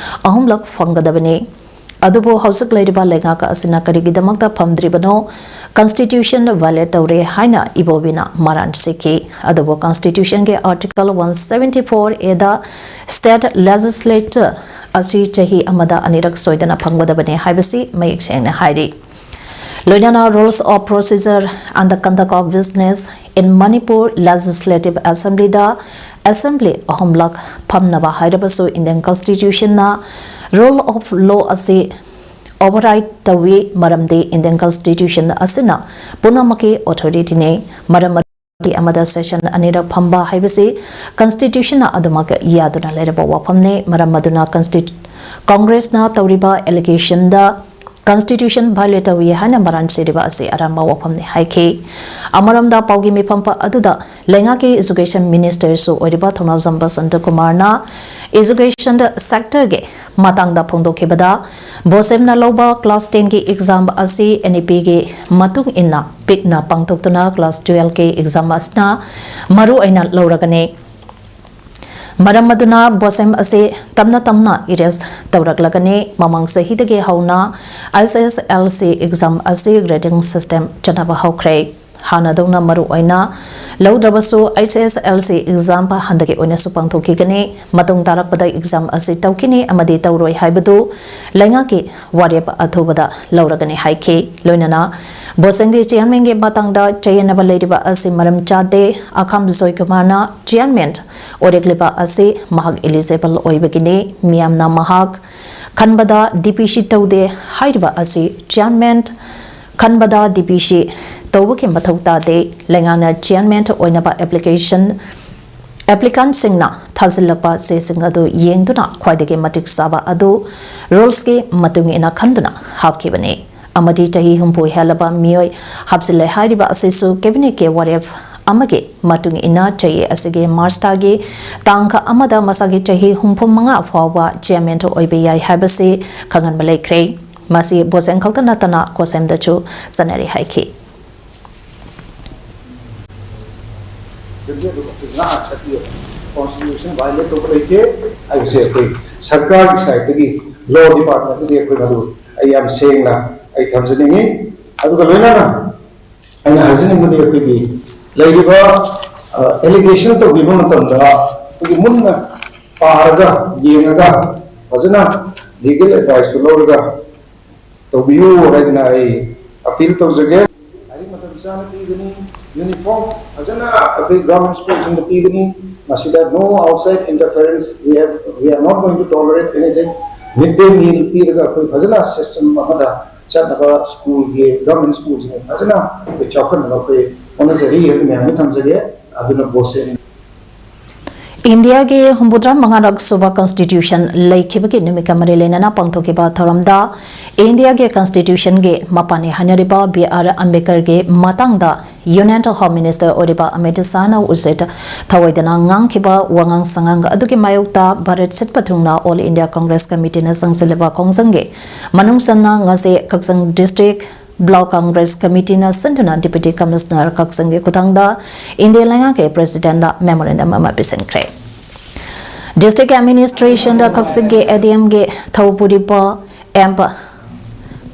ꯑꯍꯨꯝꯂꯛ ꯐꯝꯒꯗꯕꯅꯤ꯫ ꯑꯗꯨꯕꯨ ꯍꯧꯖꯤꯛ ꯂꯩꯔꯤꯕ ꯂꯩꯉꯥꯛ ꯑꯁꯤꯅ ꯀꯔꯤꯒꯤꯗꯃꯛꯇ ꯐꯝꯗ꯭ꯔꯤꯕꯅꯣ? Constitution violate ꯇꯧꯔꯦ ꯍꯥꯏꯅ ꯏꯕꯣꯕꯤꯅ ꯃꯔꯥꯟ ꯁꯤꯈꯤ꯫ ꯑꯗꯨꯕꯨ Constitution ꯒꯤ Article one seventy four A the State Legislature ꯑꯁꯤ ꯆꯍꯤ ꯑꯃꯗ ꯑꯅꯤꯔꯛ ꯁꯣꯏꯗꯅ ꯐꯝꯒꯗꯕꯅꯤ ꯍꯥꯏꯕꯁꯤ ꯃꯌꯦꯛ ꯁꯦꯡꯅ ꯍꯥꯏꯔꯤ꯫ ꯂꯣꯏꯅꯅ Rules of Procedure and the Conduct of Business in Manipur Legislative Assembly the assembly ꯑꯍꯨꯝꯂꯛ ꯐꯝꯅꯕ ꯍꯥꯏꯔꯕꯁꯨ Indian Constitution ꯅ Rule of Law ꯑꯁꯤ override ꯇꯧꯏ, ꯃꯔꯝꯗꯤ Indian Constitution ꯑꯁꯤꯅ ꯄꯨꯝꯅꯃꯛꯀꯤ authority ꯅꯤ꯫ ꯃꯔꯝ ꯑꯗꯨꯅ ꯑꯃꯗ session ꯑꯅꯤꯔꯛ ꯐꯝꯕ ꯍꯥꯏꯕꯁꯤ Constitution ꯅ ꯑꯗꯨꯃꯛ ꯌꯥꯗꯨꯅ ꯂꯩꯔꯕ ꯋꯥꯐꯝꯅꯤ꯫ ꯃꯔꯝ ꯑꯗꯨꯅ Constitu-, Congress ꯅ ꯇꯧꯔꯤꯕ allegation ꯗ ꯀꯟꯁꯇꯤꯇ꯭ꯌꯨꯁꯟ ꯚꯥꯏꯑꯣꯂꯦꯠ ꯇꯧꯏ ꯍꯥꯏꯅ ꯃꯔꯥꯟ ꯁꯤꯔꯤꯕ ꯑꯁꯤ ꯑꯔꯥꯟꯕ ꯋꯥꯐꯝꯅꯤ ꯍꯥꯏꯈꯤ꯫ ꯑꯃꯔꯣꯝꯗ ꯄꯥꯎꯒꯤ ꯃꯤꯐꯝ ꯑꯗꯨꯗ ꯂꯩꯉꯥꯛꯀꯤ ꯏꯖꯨꯀꯦꯁꯟ ꯃꯤꯅꯤꯁꯇꯔꯁꯨ ꯑꯣꯏꯔꯤꯕ ꯊꯧꯅꯥꯎꯖꯝ ꯕꯁꯟꯇ ꯀꯨꯃꯥꯔꯅ ꯏꯖꯨꯀꯦꯁꯟ ꯁꯦꯛꯇꯔꯒꯤ ꯃꯇꯥꯡꯗ ꯐꯣꯡꯗꯣꯛꯈꯤꯕꯗ, ꯕꯣꯁꯦꯝꯅ ꯂꯧꯕ ꯀ꯭ꯂꯥꯁ ꯇꯦꯟꯒꯤ ꯑꯦꯛꯖꯥꯝ ꯑꯁꯤ ꯑꯦꯟ ꯏ ꯄꯤꯒꯤ ꯃꯇꯨꯡ ꯏꯟꯅ ꯄꯤꯛꯅ ꯄꯥꯡꯊꯣꯛꯇꯨꯅ ꯀ꯭ꯂꯥꯁ ꯇꯨꯌꯦꯜꯐꯀꯤ ꯑꯦꯛꯖꯥꯝ ꯑꯁꯤꯅ ꯃꯔꯨ ꯑꯣꯏꯅ ꯂꯧꯔꯒꯅꯤ꯫ ꯃꯔꯝ ꯑꯗꯨꯅ ꯕꯣꯁꯦꯝ ꯑꯁꯤ ꯇꯞꯅ ꯇꯞꯅ ꯏꯔꯦꯖ ꯇꯧꯔꯛꯂꯒꯅꯤ꯫ ꯃꯃꯥꯡ ꯆꯍꯤꯗꯒꯤ ꯍꯧꯅ ꯑꯩꯆ ꯑꯦꯁ ꯑꯦꯜ ꯁꯤ ꯑꯦꯛꯖꯥꯝ ꯑꯁꯤ ꯒ꯭ꯔꯦꯗꯤꯡ ꯁꯤꯁꯇꯦꯝ ꯆꯠꯅꯕ ꯍꯧꯈ꯭ꯔꯦ꯫ ꯍꯥꯟꯅꯗꯧꯅ ꯃꯔꯨ ꯑꯣꯏꯅ ꯂꯧꯗ꯭ꯔꯕꯁꯨ, ꯑꯩꯆ ꯑꯦꯁ ꯑꯦꯜ ꯁꯤ ꯑꯦꯛꯖꯥꯝ ꯍꯟꯗꯛꯀꯤ ꯑꯣꯏꯅꯁꯨ ꯄꯥꯡꯊꯣꯛꯈꯤꯒꯅꯤ꯫ ꯃꯇꯨꯡ ꯇꯥꯔꯛꯄꯗ ꯑꯦꯛꯖꯥꯝ ꯑꯁꯤ ꯇꯧꯈꯤꯅꯤ ꯑꯃꯗꯤ ꯇꯧꯔꯣꯏ ꯍꯥꯏꯕꯗꯨ ꯂꯩꯉꯥꯛꯀꯤ ꯋꯥꯔꯦꯞ ꯑꯊꯨꯕꯗ ꯂꯧꯔꯒꯅꯤ ꯍꯥꯏꯈꯤ꯫ ꯂꯣꯏꯅꯅ ꯕꯣꯁꯦꯝꯒꯤ ꯆꯤꯌꯔꯃꯦꯟꯒꯤ ꯃꯇꯥꯡꯗ ꯆꯌꯦꯠꯅꯕ ꯂꯩꯔꯤꯕ ꯑꯁꯤ ꯃꯔꯝ ꯆꯥꯗꯦ꯫ ꯑꯈꯥꯝ ꯖꯣꯏꯀꯨꯃꯥꯔꯅ ꯆꯤꯌꯔꯃꯦꯟ ꯑꯣꯏꯔꯛꯂꯤꯕ ꯑꯁꯤ ꯃꯍꯥꯛ ꯏꯂꯤꯖꯤꯕꯜ ꯑꯣꯏꯕꯒꯤꯅꯤ꯫ ꯃꯤꯌꯥꯝꯅ ꯃꯍꯥꯛ ꯈꯟꯕꯗ ꯗꯤ ꯄꯤ ꯁꯤ ꯇꯧꯗꯦ ꯍꯥꯏꯔꯤꯕ ꯑꯁꯤ ꯆꯤꯌꯔꯃꯦꯟ ꯈꯟꯕꯗ ꯗꯤ ꯄꯤ ꯁꯤ ꯇꯧꯕꯒꯤ ꯃꯊꯧ ꯇꯥꯗꯦ꯫ ꯂꯩꯉꯥꯛꯅ ꯆꯤꯌꯔꯃꯦꯟ ꯑꯣꯏꯅꯕ ꯑꯦꯄ꯭ꯂꯤꯀꯦꯁꯟ ꯑꯦꯄ꯭ꯂꯤꯀꯥꯟꯁꯤꯡꯅ ꯊꯥꯖꯤꯜꯂꯛꯄ ꯆꯦꯁꯤꯡ ꯑꯗꯨ ꯌꯦꯡꯗꯨꯅ ꯈ꯭ꯋꯥꯏꯗꯒꯤ ꯃꯇꯤꯛ ꯆꯥꯕ ꯑꯗꯨ ꯔꯨꯜꯁꯀꯤ ꯃꯇꯨꯡ ꯏꯟꯅ ꯈꯟꯗꯨꯅ ꯍꯥꯞꯈꯤꯕꯅꯤ꯫ ꯑꯃꯗꯤ ꯆꯍꯤ ꯍꯨꯝꯐꯨ ꯍꯦꯜꯂꯕ ꯃꯤꯑꯣꯏ ꯍꯥꯞꯆꯤꯜꯂꯦ ꯍꯥꯏꯔꯤꯕ ꯑꯁꯤꯁꯨ ꯀꯦꯕꯤꯅꯦꯠꯀꯤ ꯋꯥꯔꯦꯞ ꯑꯃꯒꯤ ꯃꯇꯨꯡ ꯏꯟꯅ ꯆꯍꯤ ꯑꯁꯤꯒꯤ ꯃꯥꯔꯆ ꯊꯥꯒꯤ ꯇꯥꯡ ꯑꯃꯗ ꯃꯁꯥꯒꯤ ꯆꯍꯤ ꯍꯨꯝꯐꯨ ꯃꯉꯥ ꯐꯥꯎꯕ ꯆꯤꯌꯔꯃꯦꯟ ꯑꯣꯏꯕ ꯌꯥꯏ ꯍꯥꯏꯕꯁꯤ ꯈꯪꯍꯟꯕ ꯂꯩꯈ꯭ꯔꯦ꯫ ꯃꯁꯤ ꯕꯣꯁꯦꯝ ꯈꯛꯇ ꯅꯠꯇꯅ ꯀꯣꯁꯦꯝꯗꯁꯨ ꯆꯠꯅꯔꯤ ꯍꯥꯏꯈꯤ꯫ ꯀꯣꯟꯁꯇꯤꯇ꯭ꯌꯨꯁꯟ ꯚꯥꯏꯑꯣꯂꯦꯠ ꯇꯧꯕ ꯂꯩꯇꯦ ꯍꯥꯏꯕꯁꯦ ꯑꯩꯈꯣꯏ ꯁꯔꯀꯥꯔꯒꯤ ꯁꯥꯏꯠꯇꯒꯤ, ꯂꯣ ꯗꯤꯄꯥꯔꯠꯃꯦꯟꯠꯇꯒꯤ ꯑꯩꯈꯣꯏ ꯃꯗꯨ ꯑꯩ ꯌꯥꯝ ꯁꯦꯡꯅ ꯑꯩ ꯊꯝꯖꯅꯤꯡꯉꯤ꯫ ꯑꯗꯨꯒ ꯂꯣꯏꯅꯅ ꯑꯩꯅ ꯍꯥꯏꯖꯅꯤꯡꯕꯗꯤ ꯑꯩꯈꯣꯏꯒꯤ ꯂꯩꯔꯤꯕ ꯑꯦꯂꯤꯒꯦꯁꯟ ꯇꯧꯕꯤꯕ ꯃꯇꯝꯗ ꯑꯩꯈꯣꯏꯒꯤ ꯃꯨꯟꯅ ꯄꯥꯔꯒ ꯌꯦꯡꯉꯒ ꯐꯖꯅ ꯂꯤꯒꯦꯜ ꯑꯦꯗꯚꯥꯏꯁꯇꯨ ꯂꯧꯔꯒ ꯇꯧꯕꯤꯌꯨ ꯍꯥꯏꯗꯅ ꯑꯩ ꯑꯄꯤꯜ ꯇꯧꯖꯒꯦ꯫ ꯂꯥꯏꯔꯤꯛ ꯃꯇꯝ ꯆꯥꯅ ꯄꯤꯒꯅꯤ, ꯌꯨꯅꯤꯐꯣꯔꯝ ꯐꯖꯅ ꯑꯩꯈꯣꯏ ꯒꯚꯔꯟꯃꯦꯟꯠ ꯁ꯭ꯀꯨꯜꯁꯤꯡꯗ ꯄꯤꯒꯅꯤ꯫ ꯃꯁꯤꯗ no outside interference, we have, we are not going to tolerate anything. Mid day meal ꯄꯤꯔꯒ ꯑꯩꯈꯣꯏ ꯐꯖꯅ ꯁꯤꯁꯇꯦꯝ ꯑꯃꯗ ꯆꯠꯅꯕ ꯁ꯭ꯀꯨꯜꯒꯤ, ꯒꯚꯔꯟꯃꯦꯟꯠ ꯁ꯭ꯀꯨꯜꯁꯤꯡ ꯐꯖꯅ ꯑꯩꯈꯣꯏ ꯆꯥꯎꯈꯠꯅꯕ ꯑꯩꯈꯣꯏ ꯍꯣꯠꯅꯖꯔꯤ ꯍꯥꯏꯕ ꯃꯌꯥꯝꯗ ꯊꯝꯖꯒꯦ꯫ ꯑꯗꯨꯅ ꯕꯣꯁꯦꯝ ꯏꯟꯗꯤꯌꯥꯒꯤ ꯍꯨꯝꯐꯨꯇꯔꯥ ꯃꯉꯥꯔꯛ ꯁꯨꯕ ꯀꯟꯁꯇꯤꯇ꯭ꯌꯨꯁꯟ ꯂꯩꯈꯤꯕꯒꯤ ꯅꯨꯃꯤꯠꯀ ꯃꯔꯤ ꯂꯩꯅꯅ ꯄꯥꯡꯊꯣꯛꯈꯤꯕ ꯊꯧꯔꯝꯗ ꯏꯟꯗꯤꯌꯥꯒꯤ ꯀꯟꯁꯇꯤꯇ꯭ꯌꯨꯁꯟꯒꯤ ꯃꯄꯥꯅꯤ ꯍꯥꯏꯅꯔꯤꯕ ꯕꯤ ꯑꯥꯔ ꯑꯝꯕꯦꯗꯀꯔꯒꯤ ꯃꯇꯥꯡꯗ ꯌꯨꯅꯤꯌꯟ ꯍꯣꯝ ꯃꯤꯅꯤꯁꯇꯔ ꯑꯣꯏꯔꯤꯕ ꯑꯃꯤꯠ ꯁꯥꯍꯅ ꯎꯆꯤꯠ ꯊꯧꯑꯣꯏꯗꯅ ꯉꯥꯡꯈꯤꯕ ꯋꯥꯉꯥꯡ ꯁꯉꯥꯡ ꯑꯗꯨꯒꯤ ꯃꯥꯌꯣꯛꯇ ꯚꯥꯔꯠ ꯁꯤꯠꯄ ꯊꯨꯡꯅ ꯑꯣꯜ ꯏꯟꯗꯤꯌꯥ ꯀꯪꯒ꯭ꯔꯦꯁ ꯀꯃꯤꯇꯤꯅ ꯆꯪꯁꯤꯜꯂꯤꯕ ꯈꯣꯡꯖꯪꯒꯤ ꯃꯅꯨꯡ ꯆꯟꯅ ꯉꯁꯤ ꯀꯛꯆꯤꯡ ꯗꯤꯁꯇ꯭ꯔꯤꯛ ꯕ꯭ꯂꯣꯛ ꯀꯪꯒ꯭ꯔꯦꯁ ꯀꯃꯤꯇꯤꯅ ꯁꯤꯟꯗꯨꯅ ꯗꯤꯄ꯭ꯌꯨꯇꯤ ꯀꯃꯤꯁꯅꯔ ꯀꯛꯆꯤꯡꯒꯤ ꯈꯨꯊꯥꯡꯗ ꯏꯟꯗꯤꯌꯥ ꯂꯩꯉꯥꯛꯀꯤ ꯄ꯭ꯔꯦꯁꯤꯗꯦꯟꯗ ꯃꯦꯃꯣꯔꯦꯟꯗꯝ ꯑꯃ ꯄꯤꯁꯤꯟꯈ꯭ꯔꯦ꯫ ꯗꯤꯁꯇ꯭ꯔꯤꯛ ꯑꯦꯗꯃꯤꯅꯤꯁꯇ꯭ꯔꯦꯁꯟꯗ ꯀꯛꯆꯤꯡꯒꯤ ꯑꯦ ꯗꯤ ꯑꯦꯝꯒꯤ ꯊꯧꯄꯨꯔꯤꯕ ꯑꯦꯝ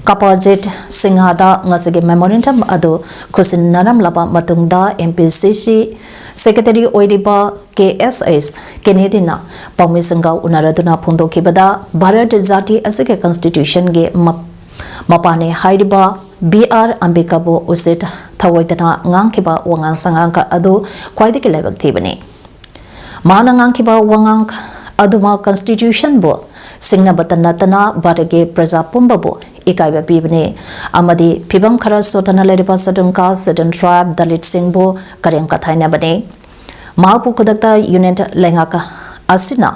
ꯀꯄꯥꯖꯤꯠ ꯁꯤꯡꯍꯗ ꯉꯁꯤꯒꯤ ꯃꯦꯃꯣꯔꯦꯟꯗꯝ ꯑꯗꯨ ꯈꯨꯠꯁꯤꯟꯅꯔꯝꯂꯕ ꯃꯇꯨꯡꯗ ꯑꯦꯝ ꯄꯤ ꯁꯤ ꯁꯤ ꯁꯦꯀ꯭ꯔꯦꯇꯔꯤ ꯑꯣꯏꯔꯤꯕ ꯀꯦ ꯑꯦꯁ ꯑꯦꯁ ꯀꯦꯅꯦꯗꯤꯅ ꯄꯥꯎꯃꯤꯁꯤꯡꯒ ꯎꯅꯔꯗꯨꯅ ꯐꯣꯡꯗꯣꯛꯈꯤꯕꯗ ꯚꯥꯔꯠ ꯖꯥꯇꯤ ꯑꯁꯤꯒꯤ ꯀꯟꯁꯇꯤꯇ꯭ꯌꯨꯁꯟꯒꯤ ꯃ-, ꯃꯄꯥꯅꯤ ꯍꯥꯏꯔꯤꯕ ꯕꯤ ꯑꯥꯔ ꯑꯝꯕꯦꯗꯀꯔꯕꯨ ꯎꯆꯤꯠ ꯊꯧꯑꯣꯏꯗꯅ ꯉꯥꯡꯈꯤꯕ ꯋꯥꯉꯥꯡ ꯁꯉꯥꯡ ꯑꯗꯨ ꯈ꯭ꯋꯥꯏꯗꯒꯤ ꯂꯥꯏꯕꯛ ꯊꯤꯕꯅꯤ꯫ ꯃꯍꯥꯛꯅ ꯉꯥꯡꯈꯤꯕ ꯋꯥꯉꯥꯡ ꯑꯗꯨꯃꯛ ꯀꯟꯁꯇꯤꯇ꯭ꯌꯨꯁꯟꯕꯨ ꯁꯤꯡꯅꯕꯇ ꯅꯠꯇꯅ ꯚꯥꯔꯠꯀꯤ ꯄ꯭ꯔꯖꯥ ꯄꯨꯝꯕꯕꯨ ꯏꯀꯥꯏꯕ ꯄꯤꯕꯅꯤ ꯑꯃꯗꯤ ꯐꯤꯚꯝ ꯈꯔ ꯁꯣꯠꯊꯅ ꯂꯩꯔꯤꯕ ꯁꯦꯗꯨꯜ ꯀꯥꯁ, ꯁꯦꯗꯨꯜ ꯇ꯭ꯔꯥꯏꯕ, ꯗꯂꯤꯠꯁꯤꯡꯕꯨ ꯀꯔꯦꯝ ꯀꯊꯥꯏꯅꯕꯅꯤ꯫ ꯃꯍꯥꯛꯄꯨ ꯈꯨꯗꯛꯇ ꯌꯨꯅꯤꯌꯟ ꯂꯩꯉꯥꯛ ꯑꯁꯤꯅ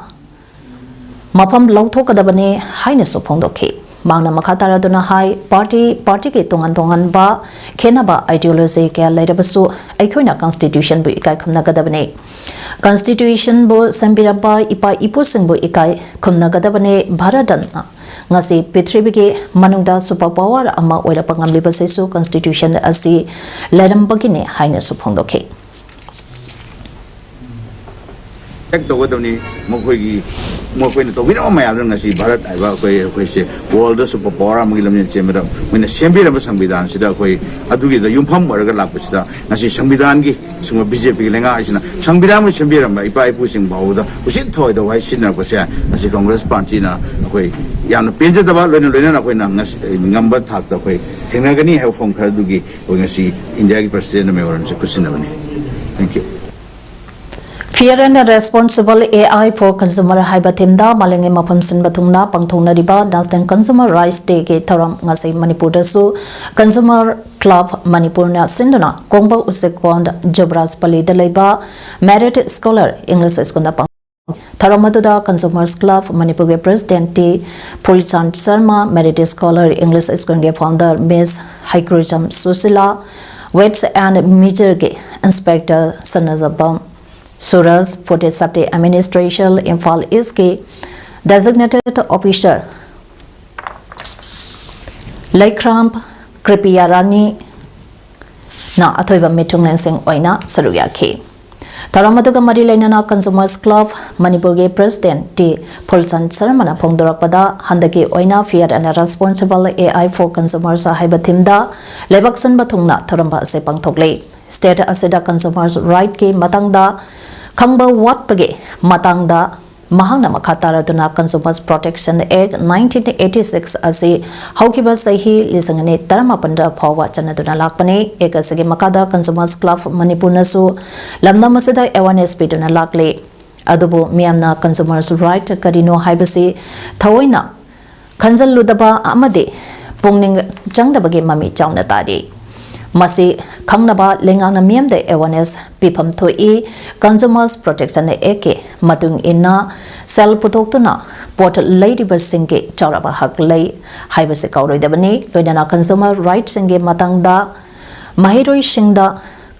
ꯃꯐꯝ ꯂꯧꯊꯣꯛꯀꯗꯕꯅꯤ ꯍꯥꯏꯅꯁꯨ ꯐꯣꯡꯗꯣꯛꯈꯤ꯫ ꯃꯍꯥꯛꯅ ꯃꯈꯥ ꯇꯥꯔꯗꯨꯅ ꯍꯥꯏ, ꯄꯥꯔꯇꯤ, ꯄꯥꯔꯇꯤꯒꯤ ꯇꯣꯉꯥꯟ ꯇꯣꯉꯥꯟꯕ ꯈꯦꯠꯅꯕ ideology ꯀꯌꯥ ꯂꯩꯔꯕꯁꯨ ꯑꯩꯈꯣꯏꯅ ꯀꯟꯁꯇꯤꯇ꯭ꯌꯨꯁꯟꯕꯨ ꯏꯀꯥꯏ ꯈꯨꯝꯅꯒꯗꯕꯅꯤ꯫ ꯀꯟꯁꯇꯤꯇ꯭ꯌꯨꯁꯟꯕꯨ ꯁꯦꯝꯕꯤꯔꯝꯕ ꯏꯄꯥ ꯏꯄꯨꯁꯤꯡꯕꯨ ꯏꯀꯥꯏ ꯈꯨꯝꯅꯒꯗꯕꯅꯤ꯫ ꯚꯥꯔꯠꯅ ꯉꯁꯤ ꯄ꯭ꯔꯤꯊꯤꯕꯤꯒꯤ ꯃꯅꯨꯡꯗ ꯁꯨꯄꯔ ꯄꯥꯋꯔ ꯑꯃ ꯑꯣꯏꯔꯛꯄ ꯉꯝꯂꯤꯕꯁꯤꯁꯨ ꯀꯟꯁꯇꯤꯇ꯭ꯌꯨꯁꯟ ꯑꯁꯤ ꯂꯩꯔꯝꯕꯒꯤꯅꯤ ꯍꯥꯏꯅꯁꯨ ꯐꯣꯡꯗꯣꯛꯈꯤ꯫ ꯍꯦꯛ ꯇꯧꯒꯗꯕꯅꯤ꯫ ꯃꯈꯣꯏꯒꯤ, ꯃꯈꯣꯏꯅ ꯇꯧꯕꯤꯔꯝꯕ ꯃꯌꯥꯝꯗꯨꯅ ꯉꯁꯤ ꯚꯥꯔꯠ ꯍꯥꯏꯕ ꯑꯩꯈꯣꯏ, ꯑꯩꯈꯣꯏꯁꯦ ꯋꯥꯔꯜꯗ ꯁꯨꯄꯔ ꯄꯥꯋꯔ ꯑꯃꯒꯤ ꯂꯝꯖꯦꯜ ꯆꯦꯟꯕꯗ ꯃꯣꯏꯅ ꯁꯦꯝꯕꯤꯔꯝꯕ ꯁꯪꯕꯤꯙꯥꯟꯁꯤꯗ ꯑꯩꯈꯣꯏ ꯑꯗꯨꯒꯤꯗ ꯌꯨꯝꯐꯝ ꯑꯣꯏꯔꯒ ꯂꯥꯛꯄꯁꯤꯗ ꯉꯁꯤ ꯁꯪꯕꯤꯙꯥꯟꯒꯤ, ꯁꯤꯒꯨꯝꯕ ꯕꯤ ꯖꯦ ꯄꯤꯒꯤ ꯂꯩꯉꯥꯛ ꯑꯁꯤꯅ ꯁꯪꯕꯤꯙꯥꯟꯕꯨ ꯁꯦꯝꯕꯤꯔꯝꯕ ꯏꯄꯥ ꯏꯄꯨꯁꯤꯡ ꯐꯥꯎꯕꯗ ꯎꯁꯤꯠ ꯊꯧꯑꯣꯏꯗꯕ ꯋꯥꯍꯩ ꯁꯤꯖꯤꯟꯅꯔꯛꯄꯁꯦ ꯉꯁꯤ ꯀꯪꯒ꯭ꯔꯦꯁ ꯄꯥꯔꯇꯤꯅ ꯑꯩꯈꯣꯏ ꯌꯥꯝꯅ ꯄꯦꯟꯖꯗꯕ, ꯂꯣꯏꯅ ꯂꯣꯏꯅꯅ ꯑꯩꯈꯣꯏꯅ ꯉꯁꯤ ꯉꯝꯕ ꯊꯥꯛꯇ ꯑꯩꯈꯣꯏ ꯊꯦꯡꯅꯒꯅꯤ ꯍꯥꯏꯕ ꯋꯥꯐꯝ ꯈꯔ ꯑꯗꯨꯒꯤ ꯑꯩꯈꯣꯏ ꯉꯁꯤ ꯏꯟꯗꯤꯌꯥꯒꯤ president ꯃꯦꯃꯣꯔꯦꯟꯗꯝꯁꯦ ꯈꯨꯠꯁꯤꯟꯅꯕꯅꯤ꯫ Thank you꯫ Fair and Responsible A I for Consumer ꯍꯥꯏꯕ ꯊꯤꯝꯗ ꯃꯥꯂꯦꯝꯒꯤ ꯃꯐꯝ ꯁꯤꯟꯕ ꯊꯨꯡꯅ ꯄꯥꯡꯊꯣꯛꯅꯔꯤꯕ National Consumer Rights Day ꯒꯤ ꯊꯧꯔꯝ ꯉꯁꯤ ꯃꯅꯤꯄꯨꯔꯗꯁꯨ Consumer Club ꯃꯅꯤꯄꯨꯔꯅ ꯁꯤꯟꯗꯨꯅ ꯀꯣꯡꯕ ꯎꯆꯦꯛꯀꯣꯟ ꯖꯨꯕ꯭ꯔꯥꯖ ꯄꯜꯂꯤꯗ ꯂꯩꯕ Merit Scholar English School ꯗ ꯄꯥꯡꯊꯣꯛꯈꯤ꯫ ꯊꯧꯔꯝ ꯑꯗꯨꯗ Consumers Club ꯃꯅꯤꯄꯨꯔꯒꯤ President T Phulchan Sharma, Merit Scholar English School ꯒꯤ Founder Miss Heikrujam Susila, Weights and Measure ꯒꯤ Inspector Sanajaobam Suraj, Food Safety Administration Imphal ꯏꯁꯀꯤ Designated Officer ꯂꯩꯈ꯭ꯔꯥꯝ ꯀ꯭ꯔꯤꯄꯤꯌꯥꯔꯥꯅꯤ ꯅ ꯑꯊꯣꯏꯕ ꯃꯤꯊꯨꯡꯂꯦꯟꯁꯤꯡ ꯑꯣꯏꯅ ꯁꯔꯨꯛ ꯌꯥꯈꯤ꯫ ꯊꯧꯔꯝ ꯑꯗꯨꯒ ꯃꯔꯤ ꯂꯩꯅꯅ Consumers Club ꯃꯅꯤꯄꯨꯔꯒꯤ President ꯇꯤ ꯐꯨꯜꯆꯟ ꯁꯔꯃꯅ ꯐꯣꯡꯗꯣꯔꯛꯄꯗ, ꯍꯟꯗꯛꯀꯤ ꯑꯣꯏꯅ Fair and Responsible A I for Consumers ꯍꯥꯏꯕ ꯊꯤꯝꯗ ꯂꯩꯕꯥꯛ ꯁꯤꯟꯕ ꯊꯨꯡꯅ ꯊꯧꯔꯝ ꯑꯁꯤ ꯄꯥꯡꯊꯣꯛꯂꯤ꯫ State ꯑꯁꯤꯗ Consumers Right ꯀꯤ ꯃꯇꯥꯡꯗ ꯈꯪꯕ ꯋꯥꯠꯄꯒꯤ ꯃꯇꯥꯡꯗ ꯃꯍꯥꯛꯅ ꯃꯈꯥ ꯇꯥꯔꯗꯨꯅ Consumers Protection Act nineteen eighty six ꯑꯁꯤ ꯍꯧꯈꯤꯕ ꯆꯍꯤ ꯂꯤꯁꯤꯡ ꯑꯅꯤ ꯇꯔꯥꯃꯥꯄꯟꯗ ꯐꯥꯎꯕ ꯆꯠꯅꯗꯨꯅ ꯂꯥꯛꯄꯅꯤ꯫ Act ꯑꯁꯤꯒꯤ ꯃꯈꯥꯗ Consumers Club ꯃꯅꯤꯄꯨꯔꯅꯁꯨ ꯂꯝꯗꯝ ꯑꯁꯤꯗ awareness ꯄꯤꯗꯨꯅ ꯂꯥꯛꯂꯤ꯫ ꯑꯗꯨꯕꯨ ꯃꯤꯌꯥꯝꯅ Consumers Right ꯀꯔꯤꯅꯣ ꯍꯥꯏꯕꯁꯤ ꯊꯑꯣꯏꯅ ꯈꯟꯖꯜꯂꯨꯗꯕ ꯑꯃꯗꯤ ꯄꯨꯛꯅꯤꯡ ꯆꯪꯗꯕꯒꯤ ꯃꯃꯤ ꯆꯥꯎꯅ ꯇꯥꯔꯤ꯫ ꯃꯁꯤ ꯈꯪꯅꯕ ꯂꯩꯉꯥꯛꯅ ꯃꯤꯌꯥꯝꯗ awareness ꯄꯤꯐꯝ ꯊꯣꯛꯏ꯫ Consumers Protection Act ꯀꯤ ꯃꯇꯨꯡ ꯏꯟꯅ ꯁꯦꯜ ꯄꯨꯊꯣꯛꯇꯨꯅ ꯄꯣꯠ ꯂꯩꯔꯤꯕꯁꯤꯡꯒꯤ ꯆꯥꯎꯔꯕ ꯍꯛ ꯂꯩ ꯍꯥꯏꯕꯁꯤ ꯀꯥꯎꯔꯣꯏꯗꯕꯅꯤ꯫ ꯂꯣꯏꯅꯅ Consumer Right ꯁꯤꯡꯒꯤ ꯃꯇꯥꯡꯗ ꯃꯍꯩꯔꯣꯏꯁꯤꯡꯗ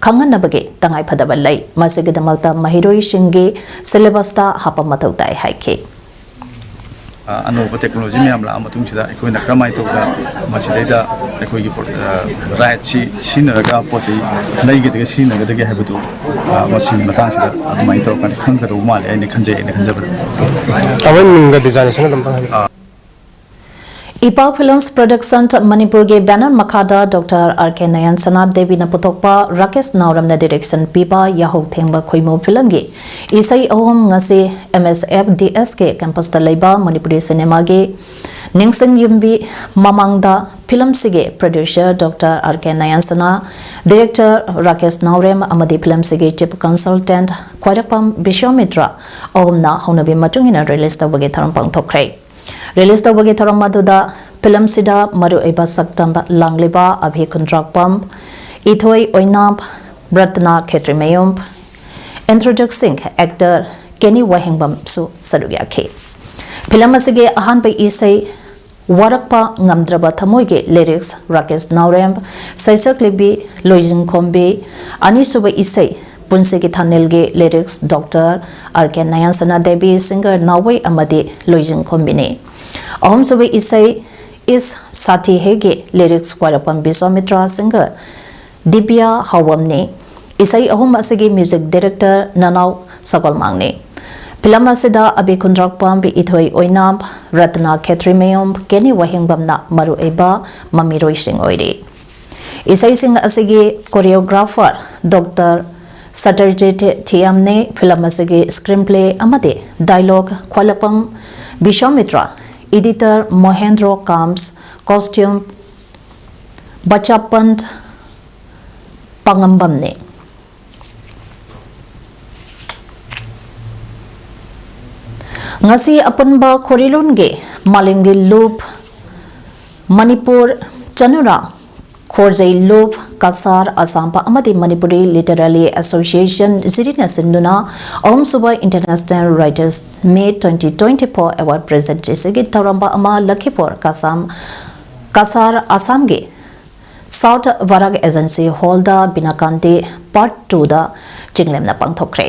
ꯈꯪꯍꯟꯅꯕꯒꯤ ꯇꯉꯥꯏꯐꯗꯕ ꯂꯩ꯫ ꯃꯁꯤꯒꯤꯗꯃꯛꯇ ꯃꯍꯩꯔꯣꯏꯁꯤꯡꯒꯤ syllabus ꯇ ꯍꯥꯞꯄ ꯃꯊꯧ ꯇꯥꯏ ꯍꯥꯏꯈꯤ꯫ ꯑ, ꯑꯅꯧꯕ technology ꯃꯌꯥꯝ ꯂꯥꯛꯑ ꯃꯇꯨꯡꯁꯤꯗ ꯑꯩꯈꯣꯏꯅ ꯀꯔꯝꯍꯥꯏꯅ ꯇꯧꯗꯅ ꯃꯁꯤꯗꯩꯗ ꯑꯩꯈꯣꯏꯒꯤ ꯄꯣꯠ-, ꯑ, right ꯁꯤ ꯁꯤꯖꯤꯟꯅꯔꯒ ꯄꯣꯠ ꯆꯩ ꯂꯩꯒꯗꯒꯦ, ꯁꯤꯖꯤꯟꯅꯒꯗꯒꯦ ꯍꯥꯏꯕꯗꯨ, ꯑ, ꯃꯁꯤꯒꯤ ꯃꯇꯥꯡꯁꯤꯗ ꯑꯗꯨꯃꯥꯏꯅ ꯇꯧꯔꯀꯥꯟꯗ ꯈꯪꯒꯗꯧꯕ ꯃꯥꯜꯂꯦ, ꯑꯩꯅ ꯈꯟꯖꯩ, ꯑꯩꯅ ꯈꯟꯖꯕꯗ꯫ ꯇꯥꯕꯜ ꯃꯤꯡꯒ design ꯑꯁꯤꯅ ꯑꯗꯨꯝ ꯍꯥꯏꯕꯤꯌꯨ꯫ ꯏꯄꯥ Films Production ꯃꯅꯤꯄꯨꯔꯒꯤ banner ꯃꯈꯥꯗ Doctor R K ꯅꯌꯟ ꯁꯅꯥ ꯗꯦꯕꯤꯅ ꯄꯨꯊꯣꯛꯄ ꯔꯥꯀꯦꯁ ꯅꯥꯎꯔꯝꯅ direction ꯄꯤꯕ ꯌꯥꯍꯧ ꯊꯦꯡꯕ ꯈꯣꯏꯃꯨ film ꯒꯤ ꯏꯁꯩ ꯑꯍꯨꯝ ꯉꯁꯤ M S F D S K campus ꯇ ꯂꯩꯕ ꯃꯅꯤꯄꯨꯔꯤ cinema ꯒꯤ ꯅꯤꯡꯁꯤꯡ ꯌꯨꯝꯕꯤ ꯃꯃꯥꯡꯗ ꯐꯤꯂꯝꯁꯤꯒꯤ producer Doctor R K Nayansana, director Rakesh Naorem ꯑꯃꯗꯤ ꯐꯤꯂꯝꯁꯤꯒꯤ chief consultant ꯈ꯭ꯋꯥꯏꯔꯥꯛꯄꯝ ꯕꯤꯁ꯭ꯋꯥꯃꯤꯇ꯭ꯔ ꯑꯍꯨꯝꯅ ꯍꯧꯅꯕꯤ ꯃꯇꯨꯡ ꯏꯟꯅ release ꯇꯧꯕꯒꯤ ꯊꯧꯔꯝ ꯄꯥꯡꯊꯣꯛꯈ꯭ꯔꯦ꯫ Release ꯇꯧꯕꯒꯤ ꯊꯧꯔꯝ ꯑꯗꯨꯗ ꯐꯤꯂꯝꯁꯤꯗ ꯃꯔꯨꯑꯣꯏꯕ ꯁꯛꯇꯝ ꯂꯥꯡꯂꯤꯕ ꯑꯚꯤ ꯈꯨꯟꯗ꯭ꯔꯥꯛꯄꯝ, ꯏꯊꯣꯏ ꯑꯣꯏꯅꯥꯝ, ꯔꯠꯅꯥ ꯈꯦꯇ꯭ꯔꯤꯃꯌꯨꯝ, introducing actor ꯀꯦꯅꯤ ꯋꯥꯍꯦꯡꯕꯝꯁꯨ ꯁꯔꯨꯛ ꯌꯥꯈꯤ꯫ ꯐꯤꯂꯝ ꯑꯁꯤꯒꯤ ꯑꯍꯥꯟꯕ ꯏꯁꯩ ꯋꯥꯔꯛꯄ ꯉꯝꯗ꯭ꯔꯕ ꯊꯃꯣꯏꯒꯤ lyrics ꯔꯥꯀꯦꯁ ꯅꯥꯎꯔꯦꯝ, ꯁꯩꯁꯛꯂꯤꯕꯤ ꯂꯣꯏꯖꯤꯡꯈꯣꯝꯕꯤ, ꯑꯅꯤꯁꯨꯕ ꯏꯁꯩ ꯄꯨꯟꯁꯤꯒꯤ ꯊꯥꯅꯤꯜꯒꯤ lyrics Doctor R K ꯅꯌꯟꯁꯅꯥ Devi, singer ꯅꯥꯎꯕꯩ ꯑꯃꯗꯤ ꯂꯣꯏꯖꯤꯡꯈꯣꯝꯕꯤꯅꯤ꯫ ꯑꯍꯨꯝꯁꯨꯕ ꯏꯁꯩ ꯏꯁ ꯁꯥꯊꯤ ꯍꯦꯒꯤ lyrics ꯈ꯭ꯋꯥꯏꯔꯥꯛꯄꯝ ꯕꯤꯁ꯭ꯋꯥꯃꯤꯇ꯭ꯔ, singer ꯗꯤꯕ꯭ꯌꯥ ꯍꯥꯎꯕꯝꯅꯤ꯫ ꯏꯁꯩ ꯑꯍꯨꯝ ꯑꯁꯤꯒꯤ music director ꯅꯅꯥꯎ ꯁꯒꯣꯜꯃꯥꯡꯅꯤ꯫ ꯐꯤꯂꯝ ꯑꯁꯤꯗ ꯑꯕꯤ ꯈꯨꯟꯗ꯭ꯔꯥꯛꯄꯝ, ꯏꯊꯣꯏ ꯑꯣꯏꯅꯥꯝ, ꯔꯠꯅꯥ ꯈꯦꯇ꯭ꯔꯤꯃꯌꯨꯝ, ꯀꯦꯅꯤ ꯋꯥꯍꯦꯡꯕꯝꯅ ꯃꯔꯨꯑꯣꯏꯕ ꯃꯃꯤꯔꯣꯏꯁꯤꯡ ꯑꯣꯏꯔꯤ꯫ ꯏꯁꯩꯁꯤꯡ ꯑꯁꯤꯒꯤ choreographer Doctor ꯁꯇꯔꯖꯤꯠ ꯊꯤꯌꯥꯝꯅꯤ꯫ ꯐꯤꯂꯝ ꯑꯁꯤꯒꯤ screenplay ꯑꯃꯗꯤ dialogue ꯈ꯭ꯋꯥꯏꯔꯥꯛꯄꯝ ꯕꯤꯁ꯭ꯋꯥꯃꯤꯇ꯭ꯔ, editor ꯃꯣꯍꯦꯟꯗ꯭ꯔꯣ ꯀꯥꯝꯁ, costume ꯕꯆꯥꯄꯟ ꯄꯥꯉꯝꯕꯝꯅꯤ꯫ ꯉꯁꯤ ꯑꯄꯨꯟꯕ ꯈꯣꯔꯤꯂꯣꯟꯒꯤ ꯃꯥꯂꯦꯝꯒꯤ ꯂꯨꯞ ꯃꯅꯤꯄꯨꯔ ꯆꯅꯨꯔꯥ ꯈꯣꯔꯖꯩ ꯂꯨꯞ ꯀꯁꯥꯔ ꯑꯁꯥꯝꯄ ꯑꯃꯗꯤ ꯃꯅꯤꯄꯨꯔꯤ Literary Association ꯖꯤꯔꯤꯅ ꯁꯤꯟꯗꯨꯅ ꯑꯍꯨꯝꯁꯨꯕ International Writers Meet twenty twenty-four award presentation ꯒꯤ ꯊꯧꯔꯝ ꯑꯃ ꯂꯈꯤꯄꯨꯔ ꯀꯁꯥꯝ, ꯀꯁꯥꯔ ꯑꯁꯥꯝꯒꯤ South Barak Agency Hall ꯗ ꯕꯤꯅꯥꯀꯥꯟꯇꯤ Part two ꯗ ꯆꯤꯡꯂꯦꯝꯅ ꯄꯥꯡꯊꯣꯛꯈ꯭ꯔꯦ꯫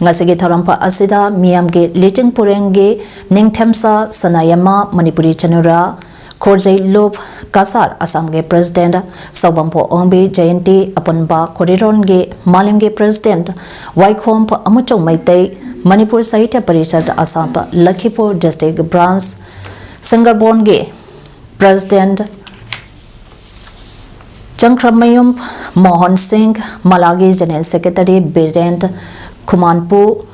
ꯉꯁꯤꯒꯤ ꯊꯧꯔꯝ ꯑꯁꯤꯗ ꯃꯤꯌꯥꯝꯒꯤ ꯂꯤꯆꯤꯡ ꯄꯨꯔꯦꯡꯒꯤ ꯅꯤꯡꯊꯦꯝꯁꯥ ꯁꯅꯥꯌꯥꯝꯃ, ꯃꯅꯤꯄꯨꯔꯤ ꯆꯅꯨꯔꯥ ꯈꯣꯔꯖꯩ ꯂꯨꯞ ꯀꯁꯥꯔ ꯑꯁꯥꯝꯒꯤ President ꯁꯧꯕꯝꯄꯣ ꯑꯣꯡꯕꯤ ꯖꯌꯟꯇꯤ, ꯑꯄꯨꯟꯕ ꯈꯣꯔꯤꯔꯣꯟꯒꯤ ꯃꯥꯂꯦꯝꯒꯤ President ꯋꯥꯏꯈꯣꯝ ꯑꯃꯨꯆꯧ ꯃꯩꯇꯩ, ꯃꯅꯤꯄꯨꯔ ꯁꯥꯍꯤꯇ꯭ꯌ parishad Assam ꯂꯈꯤꯄꯨꯔ district branch ꯁꯤꯡꯒꯔꯕꯣꯟꯒꯤ President ꯆꯪꯈ꯭ꯔꯃꯌꯨꯝ Mohan ꯁꯤꯡ, ꯃꯂꯥꯒꯤ General Secretary Biren ꯈꯨꯃꯥꯟꯄꯨ,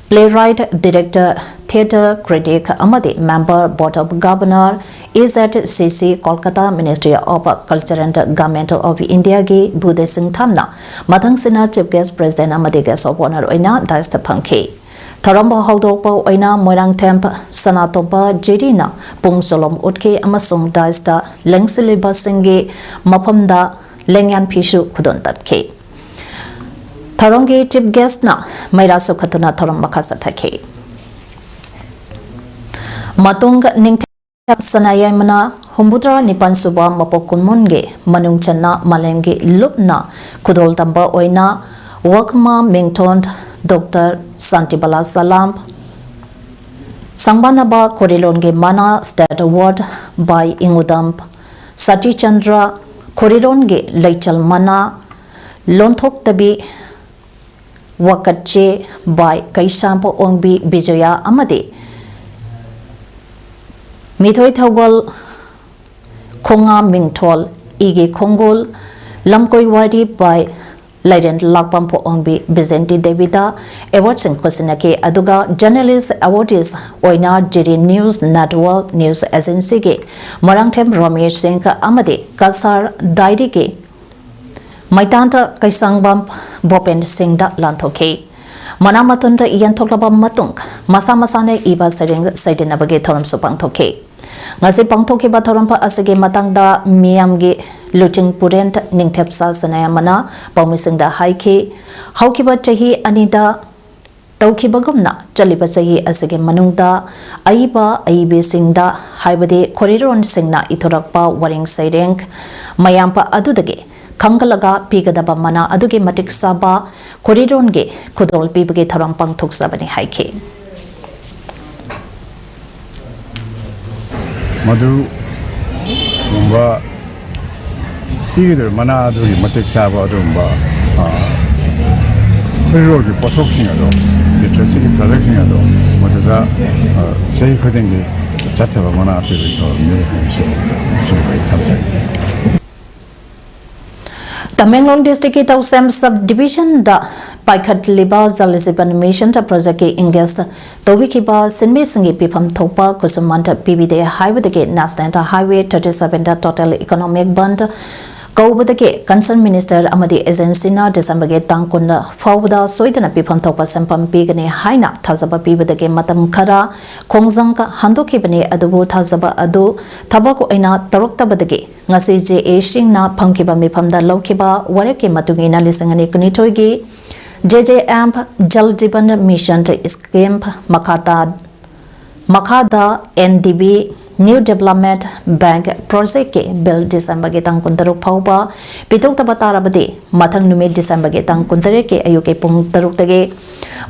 playwright director Theatre critic ꯑꯃꯗꯤ member Board of Governor, E Z C C, Kolkata Ministry of Culture and Government of India ꯒꯤ ꯕꯨꯙꯦ ꯁꯤꯡ ꯊꯥꯝꯅ ꯃꯊꯪꯁꯤꯅ Chief Guest, President ꯑꯃꯗꯤ Guest of Honour ꯑꯣꯏꯅ dais ꯇ ꯐꯝꯈꯤ꯫ ꯊꯧꯔꯝꯕꯨ ꯍꯧꯗꯣꯛꯄ ꯑꯣꯏꯅ ꯃꯣꯏꯔꯥꯡꯊꯦꯝ ꯁꯅꯥꯇꯣꯝꯕ ꯖꯤꯔꯤꯅ ꯄꯨꯡ ꯆꯣꯂꯣꯝ ꯎꯠꯈꯤ ꯑꯃꯁꯨꯡ dais ꯇ ꯂꯦꯡꯁꯤꯜꯂꯤꯕꯁꯤꯡꯒꯤ ꯃꯐꯝꯗ ꯂꯦꯡꯌꯥꯟ ꯐꯤꯁꯨ ꯈꯨꯗꯣꯟ ꯇꯝꯈꯤ꯫ ꯊꯧꯔꯝꯒꯤ Chief Guest ꯅ ꯃꯩꯔꯥ ꯁꯨꯈꯠꯇꯨꯅ ꯊꯧꯔꯝ ꯃꯈꯥ ꯆꯠꯊꯈꯤ꯫ ꯃꯇꯨꯡ ꯅꯤꯡꯊꯦꯝ ꯁꯅꯥꯌꯥꯏꯃꯅ ꯍꯨꯝꯐꯨꯇꯔꯥ ꯅꯤꯄꯥꯟ ꯁꯨꯕ ꯃꯄꯣꯛ ꯀꯨꯟꯃꯣꯟꯒꯤ ꯃꯅꯨꯡ ꯆꯟꯅ ꯃꯥꯂꯦꯝꯒꯤ ꯂꯨꯞꯅ ꯈꯨꯗꯣꯜ ꯇꯝꯕ ꯑꯣꯏꯅ ꯋꯥꯛꯃꯥ ꯃꯤꯡꯊꯣꯟ Doctor ꯁꯥꯟꯇꯤꯕꯂꯥ ꯁꯂꯥꯝ, ꯁꯪꯕꯥꯅꯕ ꯈꯣꯔꯤꯂꯣꯟꯒꯤ ꯃꯅꯥ State Award by ꯏꯉꯨꯗꯝ ꯁꯇꯤꯆꯟꯗ꯭ꯔ, ꯈꯣꯔꯤꯂꯣꯟꯒꯤ ꯂꯩꯆꯜ ꯃꯅꯥ ꯂꯣꯟꯊꯣꯛꯇꯕꯤ ꯋꯥꯀꯠꯆꯦ by ꯀꯩꯁꯥꯝꯄ ꯑꯣꯡꯕꯤ ꯕꯤꯖꯌ ꯑꯃꯗꯤ ꯃꯤꯊꯣꯏ ꯊꯧꯒꯜ ꯈꯣꯡꯉꯥ ꯃꯤꯡꯊꯣꯜ ꯏꯒꯤ ꯈꯣꯡꯒꯨꯜ ꯂꯝꯀꯣꯏ ꯋꯥꯔꯤ by ꯂꯩꯔꯦꯟ ꯂꯥꯛꯄꯝ ꯄꯣꯛꯑꯣꯡꯕꯤ ꯕꯤꯖꯦꯟꯇꯤ ꯗꯦꯕꯤꯗ award ꯁꯤꯡ ꯈꯨꯠꯁꯤꯟꯅꯈꯤ꯫ ꯑꯗꯨꯒ Journalist Awardees ꯑꯣꯏꯅ ꯖꯤꯔꯤ News Network News Agency ꯒꯤ ꯃꯣꯏꯔꯥꯡꯊꯦꯝ ꯔꯣꯃꯦꯁ ꯁꯤꯡ ꯑꯃꯗꯤ ꯀꯁꯥꯔ Diary ꯒꯤ ꯃꯩꯇꯥꯟꯗ ꯀꯩꯁꯥꯡꯕꯝ ꯕꯣꯄꯦꯟ ꯁꯤꯡꯗ ꯂꯥꯟꯊꯣꯛꯈꯤ꯫ ꯃꯅꯥ ꯃꯊꯨꯟꯗ ꯌꯦꯟꯊꯣꯛꯂꯕ ꯃꯇꯨꯡ ꯃꯁꯥ ꯃꯁꯥꯅ ꯏꯕ ꯁꯩꯔꯦꯡ ꯁꯩꯗꯅꯕꯒꯤ ꯊꯧꯔꯝꯁꯨ ꯄꯥꯡꯊꯣꯛꯈꯤ꯫ ꯉꯁꯤ ꯄꯥꯡꯊꯣꯛꯈꯤꯕ ꯊꯧꯔꯝ ꯑꯁꯤꯒꯤ ꯃꯇꯥꯡꯗ ꯃꯤꯌꯥꯝꯒꯤ ꯂꯨꯆꯤꯡ ꯄꯨꯔꯦꯟ ꯅꯤꯡꯊꯦꯞꯆꯥ ꯁꯅꯥꯌꯥꯝꯕꯅ ꯄꯥꯎꯃꯤꯁꯤꯡꯗ ꯍꯥꯏꯈꯤ꯫ ꯍꯧꯈꯤꯕ ꯆꯍꯤ ꯑꯅꯤꯗ ꯇꯧꯈꯤꯕꯒꯨꯝꯅ ꯆꯠꯂꯤꯕ ꯆꯍꯤ ꯑꯁꯤꯒꯤ ꯃꯅꯨꯡꯗ ꯑꯏꯕ ꯑꯏꯕꯤꯁꯤꯡꯗ, ꯍꯥꯏꯕꯗꯤ ꯈꯣꯔꯤꯔꯣꯟꯁꯤꯡꯅ ꯏꯊꯣꯔꯛꯄ ꯋꯥꯔꯦꯡ ꯁꯩꯔꯦꯡ ꯃꯌꯥꯝ ꯑꯗꯨꯗꯒꯤ ꯈꯪꯒꯠꯂꯒ ꯄꯤꯒꯗꯕ ꯃꯅꯥ ꯑꯗꯨꯒꯤ ꯃꯇꯤꯛ ꯆꯥꯕ ꯈꯣꯔꯤꯔꯣꯟꯒꯤ ꯈꯨꯗꯣꯜ ꯄꯤꯕꯒꯤ ꯊꯧꯔꯝ ꯄꯥꯡꯊꯣꯛꯆꯕꯅꯤ ꯍꯥꯏꯈꯤ꯫ ꯃꯗꯨꯒꯨꯝꯕ ꯄꯤꯒꯗꯧꯔꯤꯕ ꯃꯅꯥ ꯑꯗꯨꯒꯤ ꯃꯇꯤꯛ ꯆꯥꯕ ꯑꯗꯨꯒꯨꯝꯕ, ꯑ, ꯈꯣꯔꯤꯔꯣꯜꯒꯤ ꯄꯣꯠꯊꯣꯛꯁꯤꯡ ꯑꯗꯣ, literature ꯒꯤ product ꯁꯤꯡ ꯑꯗꯣ ꯃꯗꯨꯗ, ꯑ, ꯆꯍꯤ ꯈꯨꯗꯤꯡꯒꯤ ꯆꯠꯊꯕ ꯃꯅꯥ ꯄꯤꯕꯒꯤ ꯊꯧꯔꯝꯅꯤ ꯍꯥꯏꯕꯁꯤ ꯁꯤꯃ ꯑꯩ ꯊꯝꯖꯒꯦ꯫ ꯇꯃꯦꯡꯂꯣꯡ ꯗꯤꯁꯇ꯭ꯔꯤꯛꯀꯤ ꯇꯧꯁꯦꯝ ꯁꯕ ꯗꯤꯕꯤꯖꯟꯗ ꯄꯥꯏꯈꯠꯂꯤꯕ ꯖꯜ ꯖꯤꯕꯟ ꯃꯤꯁꯟ ꯄ꯭ꯔꯣꯖꯦꯛꯀꯤ engage ꯇꯧꯕꯤꯈꯤꯕ ꯁꯤꯟꯃꯤꯁꯤꯡꯒꯤ ꯄꯤꯐꯝ ꯊꯣꯛꯄ ꯈꯨꯠꯁꯨꯃꯟ ꯄꯤꯕꯤꯗꯦ ꯍꯥꯏꯕꯗꯒꯤ National Highway thirty seven total economic bandh ꯀꯧꯕꯗꯒꯤ concern minister ꯑꯃꯗꯤ agency ꯅ December ꯒꯤ ꯇꯥꯡ ꯀꯨꯟ ꯐꯥꯎꯕꯗ ꯁꯣꯏꯗꯅ ꯄꯤꯐꯝ ꯊꯣꯛꯄ ꯁꯦꯟꯐꯝ ꯄꯤꯒꯅꯤ ꯍꯥꯏꯅ ꯊꯥꯖꯕ ꯄꯤꯕꯗꯒꯤ ꯃꯇꯝ ꯈꯔ ꯈꯣꯡꯖꯪ ꯍꯟꯗꯣꯛꯈꯤꯕꯅꯤ, ꯑꯗꯨꯕꯨ ꯊꯥꯖꯕ ꯑꯗꯨ ꯊꯕꯛ ꯑꯣꯏꯅ ꯇꯧꯔꯛꯇꯕꯗꯒꯤ ꯉꯁꯤ J A C ꯅ ꯐꯪꯈꯤꯕ ꯃꯤꯐꯝꯗ ꯂꯧꯈꯤꯕ ꯋꯥꯔꯦꯞꯀꯤ ꯃꯇꯨꯡ ꯏꯟꯅ ꯂꯤꯁꯤꯡ ꯑꯅꯤ ꯀꯨꯟꯅꯤꯊꯣꯏꯒꯤ J J M Jal Jeevan Mission Scheme ꯃꯈꯥ ꯇꯥ-, ꯃꯈꯥꯗ N D B New Development Bank Project ꯀꯤ bill December ꯒꯤ ꯇꯥꯡ ꯀꯨꯟꯇꯔꯨꯛ ꯐꯥꯎꯕ ꯄꯤꯊꯣꯛꯇꯕ ꯇꯥꯔꯕꯗꯤ ꯃꯊꯪ ꯅꯨꯃꯤꯠ December ꯒꯤ ꯇꯥꯡ ꯀꯨꯟꯇꯔꯦꯠꯀꯤ ꯑꯌꯨꯛꯀꯤ ꯄꯨꯡ ꯇꯔꯨꯛꯇꯒꯤ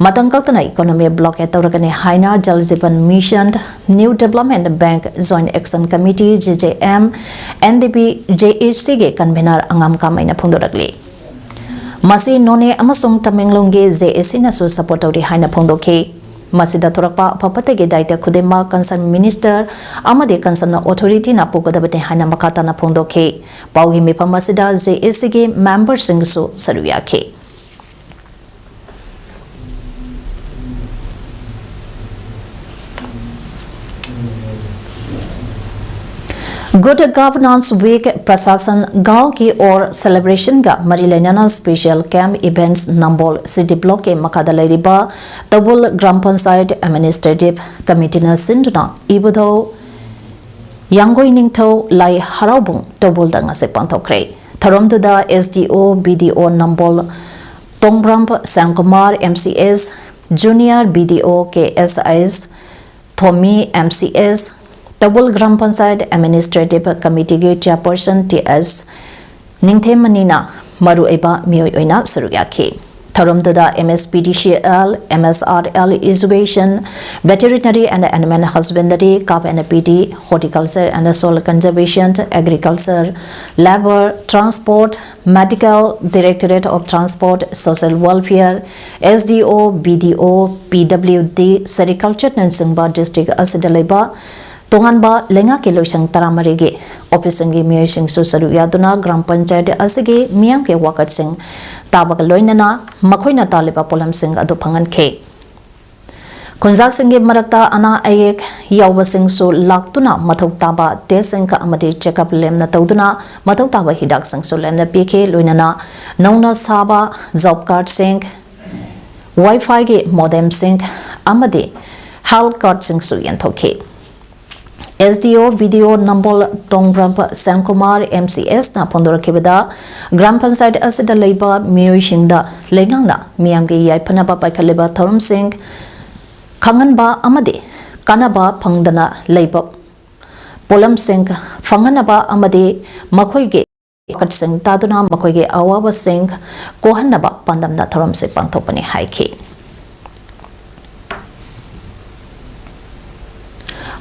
ꯃꯇꯝ ꯀꯛꯇꯅ economic blockade ꯇꯧꯔꯒꯅꯤ ꯍꯥꯏꯅ Jal Jeevan Mission New Development Bank Joint Action Committee, J J M, N D B, J A C ꯒꯤ convener ꯑꯉꯥꯝ ꯀꯥꯃꯩꯅ ꯐꯣꯡꯗꯣꯔꯛꯂꯤ꯫ ꯃꯁꯤ ꯅꯣꯅꯦ ꯑꯃꯁꯨꯡ ꯇꯃꯦꯡꯂꯣꯡꯒꯤ J A C ꯅꯁꯨ support ꯇꯧꯔꯤ ꯍꯥꯏꯅ ꯐꯣꯡꯗꯣꯛꯈꯤ꯫ ꯃꯁꯤꯗ ꯊꯣꯔꯛꯄ ꯑꯐ ꯐꯠꯇꯒꯤ ꯗꯥꯏꯇ ꯈꯨꯗꯤꯡꯃꯛ concern minister ꯑꯃꯗꯤ concern authority ꯅ ꯄꯨꯒꯗꯕꯅꯤ ꯍꯥꯏꯅ ꯃꯈꯥ ꯇꯥꯅ ꯐꯣꯡꯗꯣꯛꯈꯤ꯫ ꯄꯥꯎꯒꯤ ꯃꯤꯐꯝ ꯑꯁꯤꯗ J A C ꯒꯤ member ꯁꯤꯡꯁꯨ ꯁꯔꯨꯛ ꯌꯥꯈꯤ꯫ Good Governance Week, ꯄ꯭ꯔꯁꯥꯁꯟ ꯒꯥꯎꯒꯤ ꯑꯣꯔ celebration ꯒ ꯃꯔꯤ ꯂꯩꯅꯅ special camp events ꯅꯝꯕꯣꯜ city block ꯀꯤ ꯃꯈꯥꯗ ꯂꯩꯔꯤꯕ ꯇꯧꯕꯨꯜ ꯒ꯭ꯔꯥꯝ ꯄꯟꯆꯥꯌꯠ administrative committee ꯅ ꯁꯤꯟꯗꯨꯅ ꯏꯕꯨꯙꯧ ꯌꯥꯡꯒꯣꯏ ꯅꯤꯡꯊꯧ ꯂꯥꯏ ꯍꯔꯥꯎꯕꯨꯡ ꯇꯧꯕꯨꯜꯗ ꯉꯁꯤ ꯄꯥꯡꯊꯣꯛꯈ꯭ꯔꯦ꯫ ꯊꯧꯔꯝꯗꯨꯗ S D O, B D O ꯅꯝꯕꯣꯜ ꯇꯣꯡꯕ꯭ꯔꯝ Shyamkumar, M C S, Junior B D O K S S ꯊꯣꯝꯃꯤ, M C S, Thoubal gram panchayat administrative committee ꯒꯤ chairperson T S ꯅꯤꯡꯊꯦꯝꯃꯅꯤꯅ ꯃꯔꯨꯑꯣꯏꯕ ꯃꯤꯑꯣꯏ ꯑꯣꯏꯅ ꯁꯔꯨꯛ ꯌꯥꯈꯤ꯫ ꯊꯧꯔꯝꯗꯨꯗ M S P D C L, M S R L, Education, Veterinary and Animal Husbandry, Carp and P D, Horticulture and Soil Conservation, Agriculture, Labour, Transport, Medical, Directorate of Transport, Social Welfare, S D O, B D O, P W D, Sericulture ꯅꯆꯤꯡꯕ district ꯑꯁꯤꯗ ꯂꯩꯕ ꯇꯣꯉꯥꯟꯕ ꯂꯩꯉꯥꯛꯀꯤ ꯂꯣꯏꯁꯪ ꯇꯔꯥꯃꯔꯤꯒꯤ ꯑꯣꯐꯤꯁꯁꯤꯡꯒꯤ ꯃꯤꯑꯣꯏꯁꯤꯡꯁꯨ ꯁꯔꯨꯛ ꯌꯥꯗꯨꯅ ꯒ꯭ꯔꯥꯝ ꯄꯟꯆꯥꯌꯠ ꯑꯁꯤꯒꯤ ꯃꯤꯌꯥꯝꯒꯤ ꯋꯥꯀꯠꯁꯤꯡ ꯇꯥꯕꯒ ꯂꯣꯏꯅꯅ ꯃꯈꯣꯏꯅ ꯇꯥꯜꯂꯤꯕ ꯄꯣꯠꯂꯝꯁꯤꯡ ꯑꯗꯨ ꯐꯪꯍꯟꯈꯤ꯫ ꯈꯨꯟꯖꯥꯁꯤꯡꯒꯤ ꯃꯔꯛꯇ ꯑꯅꯥ ꯑꯌꯦꯛ ꯌꯥꯎꯕꯁꯤꯡꯁꯨ ꯂꯥꯛꯇꯨꯅ ꯃꯊꯧ ꯇꯥꯕ ꯇꯦꯁꯁꯤꯡ ꯑꯃꯗꯤ ꯆꯦꯛꯑꯞ ꯂꯦꯝꯅ ꯇꯧꯗꯨꯅ ꯃꯊꯧ ꯇꯥꯕ ꯍꯤꯗꯥꯛꯁꯤꯡꯁꯨ ꯂꯦꯝꯅ ꯄꯤꯈꯤ꯫ ꯂꯣꯏꯅꯅ ꯅꯧꯅ ꯁꯥꯕ ꯖꯣꯕ ꯀꯥꯔꯗꯁꯤꯡ, ꯋꯥꯏꯐꯥꯏꯒꯤ ꯃꯣꯗꯦꯝꯁꯤꯡ ꯑꯃꯗꯤ ꯍꯦꯜꯊ ꯀꯥꯔꯗꯁꯤꯡꯁꯨ ꯌꯦꯟꯊꯣꯛꯈꯤ꯫ ꯑꯦꯁ ꯗꯤ ꯑꯣ ꯕꯤ ꯗꯤ ꯑꯣ ꯅꯝꯕꯣꯜ ꯇꯣꯡꯕ꯭ꯔꯝ Shyamkumar M C ꯑꯦꯁꯅ ꯐꯣꯡꯗꯣꯔꯛꯈꯤꯕꯗ, gram panchayat ꯑꯁꯤꯗ ꯂꯩꯕ ꯃꯤꯑꯣꯏꯁꯤꯡꯗ ꯂꯩꯉꯥꯛꯅ ꯃꯤꯌꯥꯝꯒꯤ ꯌꯥꯏꯐꯅꯕ ꯄꯥꯏꯈꯠꯂꯤꯕ ꯊꯧꯔꯝꯁꯤꯡ ꯈꯪꯍꯟꯕ ꯑꯃꯗꯤ ꯀꯥꯟꯅꯕ ꯐꯪꯗꯅ ꯂꯩꯕ ꯄꯣꯠꯂꯝꯁꯤꯡ ꯐꯪꯍꯟꯅꯕ ꯑꯃꯗꯤ ꯃꯈꯣꯏꯒꯤ ꯋꯥꯀꯠꯁꯤꯡ ꯇꯥꯗꯨꯅ ꯃꯈꯣꯏꯒꯤ ꯑꯋꯥꯕꯁꯤꯡ ꯀꯣꯛꯍꯟꯅꯕ ꯄꯥꯟꯗꯝꯗ ꯊꯧꯔꯝꯁꯤ ꯄꯥꯡꯊꯣꯛꯄꯅꯤ ꯍꯥꯏꯈꯤ꯫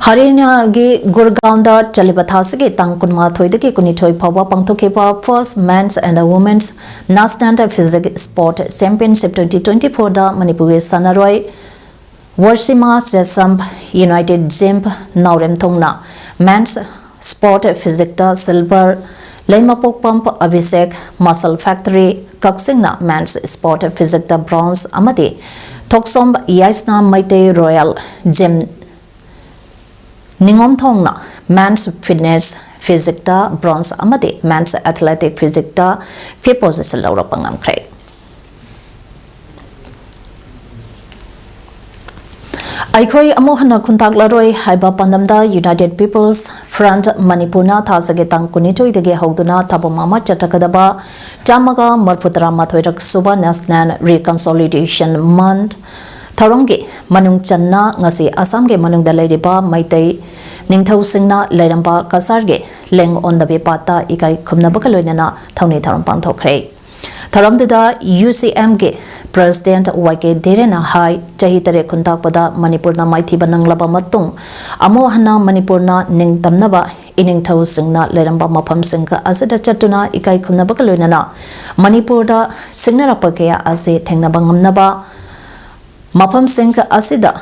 ꯍꯔꯤꯌꯥꯅꯥꯒꯤ ꯒꯨꯔꯒꯥꯎꯟꯗ ꯆꯠꯂꯤꯕ ꯊꯥ ꯑꯁꯤꯒꯤ ꯇꯥꯡ ꯀꯨꯟꯃꯥꯊꯣꯏꯗꯒꯤ ꯀꯨꯟꯅꯤꯊꯣꯏ ꯐꯥꯎꯕ ꯄꯥꯡꯊꯣꯛꯈꯤꯕ First Men's and Women's National Physique Sport Championship twenty twenty-four ꯗ ꯃꯅꯤꯄꯨꯔꯒꯤ ꯁꯥꯟꯅꯔꯣꯏ ꯋꯔꯁꯤꯃꯥ ꯆꯦꯁꯝ, ꯌꯨꯅꯥꯏꯇꯦꯗ ꯖꯤꯝ, ꯅꯥꯎꯔꯦꯝꯊꯣꯡꯅ Men's Sport Physique ꯇ silver, Leimapokpam Abhishek, Muscle Factory, ꯀꯛꯆꯤꯡꯅ Men's Sport Physique ꯇ bronze ꯑꯃꯗꯤ ꯊꯣꯛꯆꯣꯝ ꯌꯥꯏꯁꯅꯥꯝ Meitei, Royal Gym, ꯅꯤꯉꯣꯝꯊꯣꯡꯅ Men's Fitness Physique ꯇ bronze ꯑꯃꯗꯤ Men's Athletic Physique ꯇ fifth position ꯂꯧꯔꯛꯄ ꯉꯝꯈ꯭ꯔꯦ꯫ ꯑꯩꯈꯣꯏ ꯑꯃꯨꯛ ꯍꯟꯅ ꯈꯨꯟꯇꯥꯛꯂꯔꯣꯏ ꯍꯥꯏꯕ ꯄꯥꯟꯗꯝꯗ United People's Front ꯃꯅꯤꯄꯨꯔꯅ ꯊꯥ ꯑꯁꯤꯒꯤ ꯇꯥꯡ ꯀꯨꯟꯅꯤꯊꯣꯏꯗꯒꯤ ꯍꯧꯗꯨꯅ ꯊꯥꯕꯝ ꯑꯃ ꯆꯠꯊꯒꯗꯕ ꯆꯥꯝꯃꯒ ꯃꯔꯤꯐꯨꯇꯔꯥ ꯃꯥꯊꯣꯏꯔꯛ ꯁꯨꯕ National Reconciliation Month ꯊꯧꯔꯝꯒꯤ ꯃꯅꯨꯡ ꯆꯟꯅ ꯉꯁꯤ ꯑꯁꯥꯝꯒꯤ ꯃꯅꯨꯡꯗ ꯂꯩꯔꯤꯕ ꯃꯩꯇꯩ ꯅꯤꯡꯊꯧꯁꯤꯡꯅ ꯂꯩꯔꯝꯕ ꯀꯁꯥꯔꯒꯤ ꯂꯦꯡ ꯑꯣꯟꯗꯕꯤ ꯄꯥꯠꯇ ꯏꯀꯥꯏ ꯈꯨꯝꯅꯕꯒ ꯂꯣꯏꯅꯅ ꯊꯧꯅꯤ ꯊꯧꯔꯝ ꯄꯥꯡꯊꯣꯛꯈ꯭ꯔꯦ꯫ ꯊꯧꯔꯝꯗꯨꯗ ꯌꯨ ꯁꯤ ꯑꯦꯝꯒꯤ President ꯋꯥꯏ ꯀꯦ ꯙꯤꯔꯦꯟꯅ ꯍꯥꯏ, ꯆꯍꯤ ꯇꯔꯦꯠ ꯈꯨꯟꯇꯥꯛꯄꯗ ꯃꯅꯤꯄꯨꯔꯅ ꯃꯥꯏꯊꯤꯕ ꯅꯪꯂꯕ ꯃꯇꯨꯡ, ꯑꯃꯨꯛ ꯍꯟꯅ ꯃꯅꯤꯄꯨꯔꯅ ꯅꯤꯡꯇꯝꯅꯕ ꯏꯅꯤꯡꯊꯧꯁꯤꯡꯅ ꯂꯩꯔꯝꯕ ꯃꯐꯝꯁꯤꯡ ꯑꯁꯤꯗ ꯆꯠꯇꯨꯅ ꯏꯀꯥꯏ ꯈꯨꯝꯅꯕꯒ ꯂꯣꯏꯅꯅ ꯃꯅꯤꯄꯨꯔꯗ ꯁꯤꯡꯅꯔꯛꯄ ꯀꯌꯥ ꯑꯁꯤ ꯊꯦꯡꯅꯕ ꯉꯝꯅꯕ, ꯃꯐꯝꯁꯤꯡ ꯑꯁꯤꯗ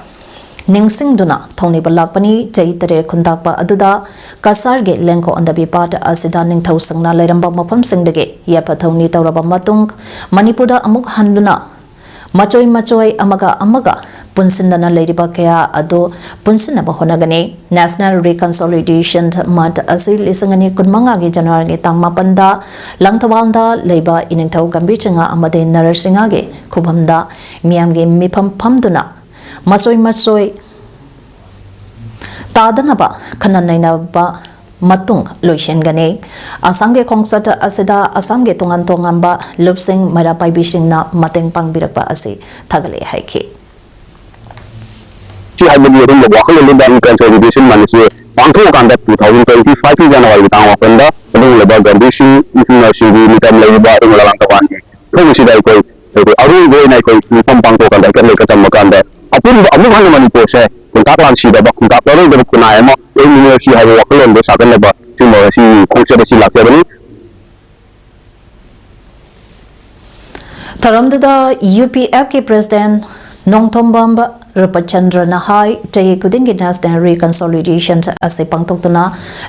ꯅꯤꯡꯁꯤꯡꯗꯨꯅ ꯊꯧꯅꯤꯕ ꯂꯥꯛꯄꯅꯤ꯫ ꯆꯍꯤ ꯇꯔꯦꯠ ꯈꯨꯟꯇꯥꯛꯄ ꯑꯗꯨꯗ ꯀꯁꯥꯔꯒꯤ ꯂꯦꯡꯀꯣ ꯑꯣꯟꯗꯕꯤ ꯄꯥꯠ ꯑꯁꯤꯗ ꯅꯤꯡꯊꯧꯁꯤꯡꯅ ꯂꯩꯔꯝꯕ ꯃꯐꯝꯁꯤꯡꯗꯒꯤ ꯌꯥꯏꯐ ꯊꯧꯅꯤ ꯇꯧꯔꯕ ꯃꯇꯨꯡ, ꯃꯅꯤꯄꯨꯔꯗ ꯑꯃꯨꯛ ꯍꯟꯗꯨꯅ ꯃꯆꯣꯏ ꯃꯆꯣꯏ ꯑꯃꯒ ꯑꯃꯒ ꯄꯨꯟꯁꯤꯟꯗꯅ ꯂꯩꯔꯤꯕ ꯀꯌꯥ ꯑꯗꯨ ꯄꯨꯟꯁꯤꯟꯅꯕ ꯍꯣꯠꯅꯒꯅꯤ꯫ National Reconciliation Month ꯑꯁꯤ ꯂꯤꯁꯤꯡ ꯑꯅꯤ ꯀꯨꯟꯃꯉꯥꯒꯤ ꯖꯅꯋꯥꯔꯤꯒꯤ ꯇꯥꯡ ꯃꯥꯄꯟꯗ ꯂꯪꯊꯕꯥꯜꯗ ꯂꯩꯕ ꯏꯅꯤꯡꯊꯧ ꯒꯝꯚꯤꯔ ꯁꯤꯡꯍ ꯑꯃꯗꯤ ꯅꯔꯁꯤꯡꯍꯒꯤ ꯈꯨꯕꯝꯗ ꯃꯤꯌꯥꯝꯒꯤ ꯃꯤꯐꯝ ꯐꯝꯗꯨꯅ ꯃꯆꯣꯏ ꯃꯆꯣꯏ ꯇꯥꯗꯅꯕ ꯈꯟꯅ ꯅꯩꯅꯕ ꯃꯇꯨꯡ ꯂꯣꯏꯁꯤꯟꯒꯅꯤ꯫ ꯑꯁꯥꯝꯒꯤ ꯈꯣꯡꯆꯠ ꯑꯁꯤꯗ ꯑꯁꯥꯝꯒꯤ ꯇꯣꯉꯥꯟ ꯇꯣꯉꯥꯟꯕ ꯂꯨꯞꯁꯤꯡ, ꯃꯩꯔꯥ ꯄꯥꯏꯕꯤꯁꯤꯡꯅ ꯃꯇꯦꯡ ꯄꯥꯡꯕꯤꯔꯛꯄ ꯑꯁꯤ ꯊꯥꯒꯠꯂꯦ ꯍꯥꯏꯈꯤ꯫ ꯁꯤ ꯍꯥꯏꯕꯒꯤ ꯑꯗꯨꯝꯕ ꯋꯥꯈꯜꯂꯣꯟꯗꯨꯗ ꯀꯟꯁꯣꯂꯤꯗꯦꯁꯟ ꯃꯥꯟꯅꯁꯤ ꯄꯥꯡꯊꯣꯛꯑꯀꯥꯟꯗ ꯇꯨ ꯊꯥꯎꯖꯟ ꯇ꯭ꯋꯦꯟꯇꯤ ꯐꯥꯏꯚꯀꯤ ꯖꯅꯋꯥꯔꯤꯒꯤ ꯇꯥꯡ ꯃꯥꯄꯟꯗ ꯑꯗꯨꯒꯨꯝꯂꯕ ꯒꯥꯟꯙꯤ ꯁꯤꯡ ꯏꯟꯇꯔꯅꯦꯁꯅꯦꯜꯒꯤ ꯃꯤꯇꯝ ꯂꯩꯔꯤꯕ ꯑꯗꯨꯒꯨꯝꯕ ꯂꯥꯡꯇꯕꯥꯟꯒꯤ ꯊꯧꯕꯁꯤꯗ ꯑꯩꯈꯣꯏ ꯍꯥꯏꯗꯤ ꯑꯔꯣꯏꯕ ꯑꯣꯏꯅ ꯑꯩꯈꯣꯏ ꯃꯤꯐꯝ ꯄꯥꯡꯊꯣꯛꯑꯀꯥꯟꯗ ꯍꯦꯛꯇ ꯂꯩꯀ ꯇꯝꯕ ꯀꯥꯟꯗ ꯑꯄꯨꯟꯕ ꯑꯃꯨꯛ ꯍꯟꯅ ꯃꯅꯤꯄꯨꯔꯁꯦ ꯈꯨꯟꯇꯥꯛ ꯂꯥꯟꯁꯤꯗꯕ ꯈꯨꯟꯇꯥꯛ ꯂꯥꯟꯔꯣꯏꯗꯕ ꯈꯨꯟꯅꯥꯏ ꯑꯃ ꯑꯣꯏꯃꯤꯟꯅꯔꯁꯤ ꯍꯥꯏꯕ ꯋꯥꯈꯜꯂꯣꯟꯗꯣ ꯁꯥꯒꯠꯅꯕ ꯁꯤꯒꯨꯝꯕ ꯉꯁꯤ ꯈꯣꯡꯆꯠ ꯑꯁꯤ ꯂꯥꯛꯆꯕꯅꯤ꯫ ꯊꯧꯔꯝꯗꯨꯗ UPFꯀꯤ President ꯅꯣꯡꯊꯣꯝꯕꯝ ꯔꯨꯄꯆꯟꯗ꯭ꯔꯅ ꯍꯥꯏ, ꯆꯍꯤ ꯈꯨꯗꯤꯡꯒꯤ National Reconciliation ꯑꯁꯤ ꯄꯥꯡꯊꯣꯛꯇꯨꯅ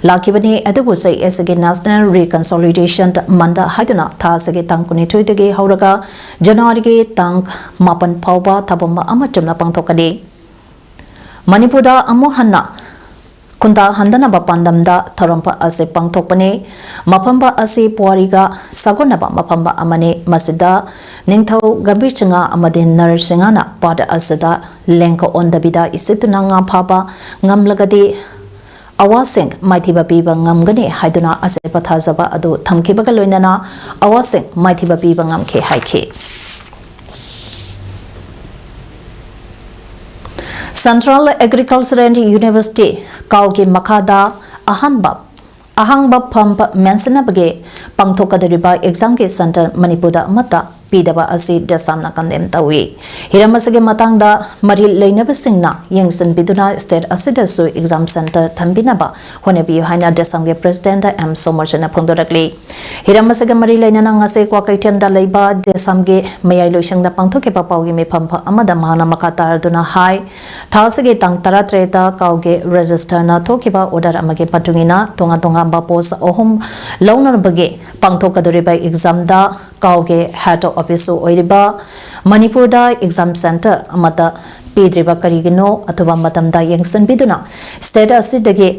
ꯂꯥꯛꯈꯤꯕꯅꯤ, ꯑꯗꯨꯕꯨ ꯆꯍꯤ ꯑꯁꯤꯒꯤ National Reconciliation Month ꯍꯥꯏꯗꯨꯅ ꯊꯥ ꯑꯁꯤꯒꯤ ꯇꯥꯡ ꯀꯨꯟꯅꯤꯊꯣꯏꯗꯒꯤ ꯍꯧꯔꯒ ꯖꯅꯋꯥꯔꯤꯒꯤ ꯇꯥꯡ ꯃꯥꯄꯟ ꯐꯥꯎꯕ ꯊꯧꯔꯝ ꯑꯃ ꯆꯨꯝꯅ ꯄꯥꯡꯊꯣꯛꯀꯅꯤ꯫ ꯃꯅꯤꯄꯨꯔꯗ ꯑꯃꯨꯛ ꯍꯟꯅ ꯈꯨꯟꯗꯥ ꯍꯟꯗꯅꯕ ꯄꯥꯟꯗꯝꯗ ꯊꯧꯔꯝ ꯑꯁꯤ ꯄꯥꯡꯊꯣꯛꯄꯅꯤ꯫ ꯃꯐꯝ ꯑꯁꯤ ꯄꯨꯋꯥꯔꯤꯒ ꯁꯥꯒꯣꯟꯅꯕ ꯃꯐꯝ ꯑꯃꯅꯤ꯫ ꯃꯁꯤꯗ ꯅꯤꯡꯊꯧ ꯒꯝꯚꯤꯔ ꯁꯤꯡꯍ ꯑꯃꯗꯤ ꯅꯔꯁꯤꯡꯍꯅ ꯄꯥꯠ ꯑꯁꯤꯗ ꯂꯦꯡꯀ ꯑꯣꯟꯗꯕꯤꯗ ꯏꯁꯤꯠꯇꯨꯅ ꯉꯥ ꯐꯥꯕ ꯉꯝꯂꯒꯗꯤ ꯑꯋꯥꯁꯤꯡ ꯃꯥꯏꯊꯤꯕ ꯄꯤꯕ ꯉꯝꯒꯅꯤ ꯍꯥꯏꯗꯨꯅ ꯑꯆꯦꯠꯄ ꯊꯥꯖꯕ ꯑꯗꯨ ꯊꯝꯈꯤꯕꯒ ꯂꯣꯏꯅꯅ ꯑꯋꯥꯁꯤꯡ ꯃꯥꯏꯊꯤꯕ ꯄꯤꯕ ꯉꯝꯈꯤ ꯍꯥꯏꯈꯤ꯫ Central Agricultural University ꯀꯥꯎꯒꯤ ꯃꯈꯥꯗ ꯑꯍꯥꯟꯕ ꯑꯍꯥꯡꯕ ꯐꯝ ꯃꯦꯟꯁꯤꯟꯅꯕꯒꯤ ꯄꯥꯡꯊꯣꯛꯀꯗꯧꯔꯤꯕ examꯒꯤ centre ꯃꯅꯤꯄꯨꯔꯗ ꯑꯃꯠꯇ ꯄꯤꯗꯕ ꯑꯁꯤ ꯗꯦꯁꯥꯝꯅ condemn ꯇꯧꯏ꯫ ꯍꯤꯔꯝ ꯑꯁꯤꯒꯤ ꯃꯇꯥꯡꯗ ꯃꯔꯤ ꯂꯩꯅꯕꯁꯤꯡꯅ ꯌꯦꯡꯁꯤꯟꯕꯤꯗꯨꯅ state ꯑꯁꯤꯗꯁꯨ exam centre ꯊꯝꯕꯤꯅꯕ ꯍꯣꯠꯅꯕꯤꯌꯨ ꯍꯥꯏꯅ ꯗꯦꯁꯥꯝꯒꯤ President ꯑꯦꯝ ꯁꯣꯃꯔꯖꯤꯠꯅ ꯐꯣꯡꯗꯣꯔꯛꯂꯤ꯫ ꯍꯤꯔꯝ ꯑꯁꯤꯒ ꯃꯔꯤ ꯂꯩꯅꯅ ꯉꯁꯤ ꯀ꯭ꯋꯥꯀꯩꯊꯦꯜꯗ ꯂꯩꯕ ꯗꯦꯁꯥꯝꯒꯤ ꯃꯌꯥꯏ ꯂꯣꯏꯁꯪꯗ ꯄꯥꯡꯊꯣꯛꯈꯤꯕ ꯄꯥꯎꯒꯤ ꯃꯤꯐꯝ ꯑꯃꯗ ꯃꯍꯥꯛꯅ ꯃꯈꯥ ꯇꯥꯔꯗꯨꯅ ꯍꯥꯏ, ꯊꯥ ꯑꯁꯤꯒꯤ ꯇꯥꯡ ꯇꯔꯥꯇꯔꯦꯠꯇ ꯀꯥꯎꯒꯤ ꯔꯦꯖꯤꯁꯇꯔꯅ ꯊꯣꯛꯈꯤꯕ ꯑꯣꯔꯗꯔ ꯑꯃꯒꯤ ꯃꯇꯨꯡ ꯏꯟꯅ ꯇꯣꯉꯥꯟ ꯇꯣꯉꯥꯟꯕ ꯄꯣꯁ ꯑꯍꯨꯝ ꯂꯧꯅꯅꯕꯒꯤ ꯄꯥꯡꯊꯣꯛꯀꯗꯧꯔꯤꯕ ꯑꯦꯛꯖꯥꯝꯗ ꯀꯥꯎꯒꯤ ꯍꯦꯠ ꯑꯣꯐꯤꯁꯁꯨ ꯑꯣꯏꯔꯤꯕ ꯃꯅꯤꯄꯨꯔꯗ ꯑꯦꯛꯖꯥꯝ ꯁꯦꯟꯇꯔ ꯑꯃꯠꯇ ꯄꯤꯗ꯭ꯔꯤꯕ ꯀꯔꯤꯒꯤꯅꯣ? ꯑꯊꯨꯕ ꯃꯇꯝꯗ ꯌꯦꯡꯁꯤꯟꯕꯤꯗꯨꯅ ꯁ꯭ꯇꯦꯠ ꯑꯁꯤꯗꯒꯤ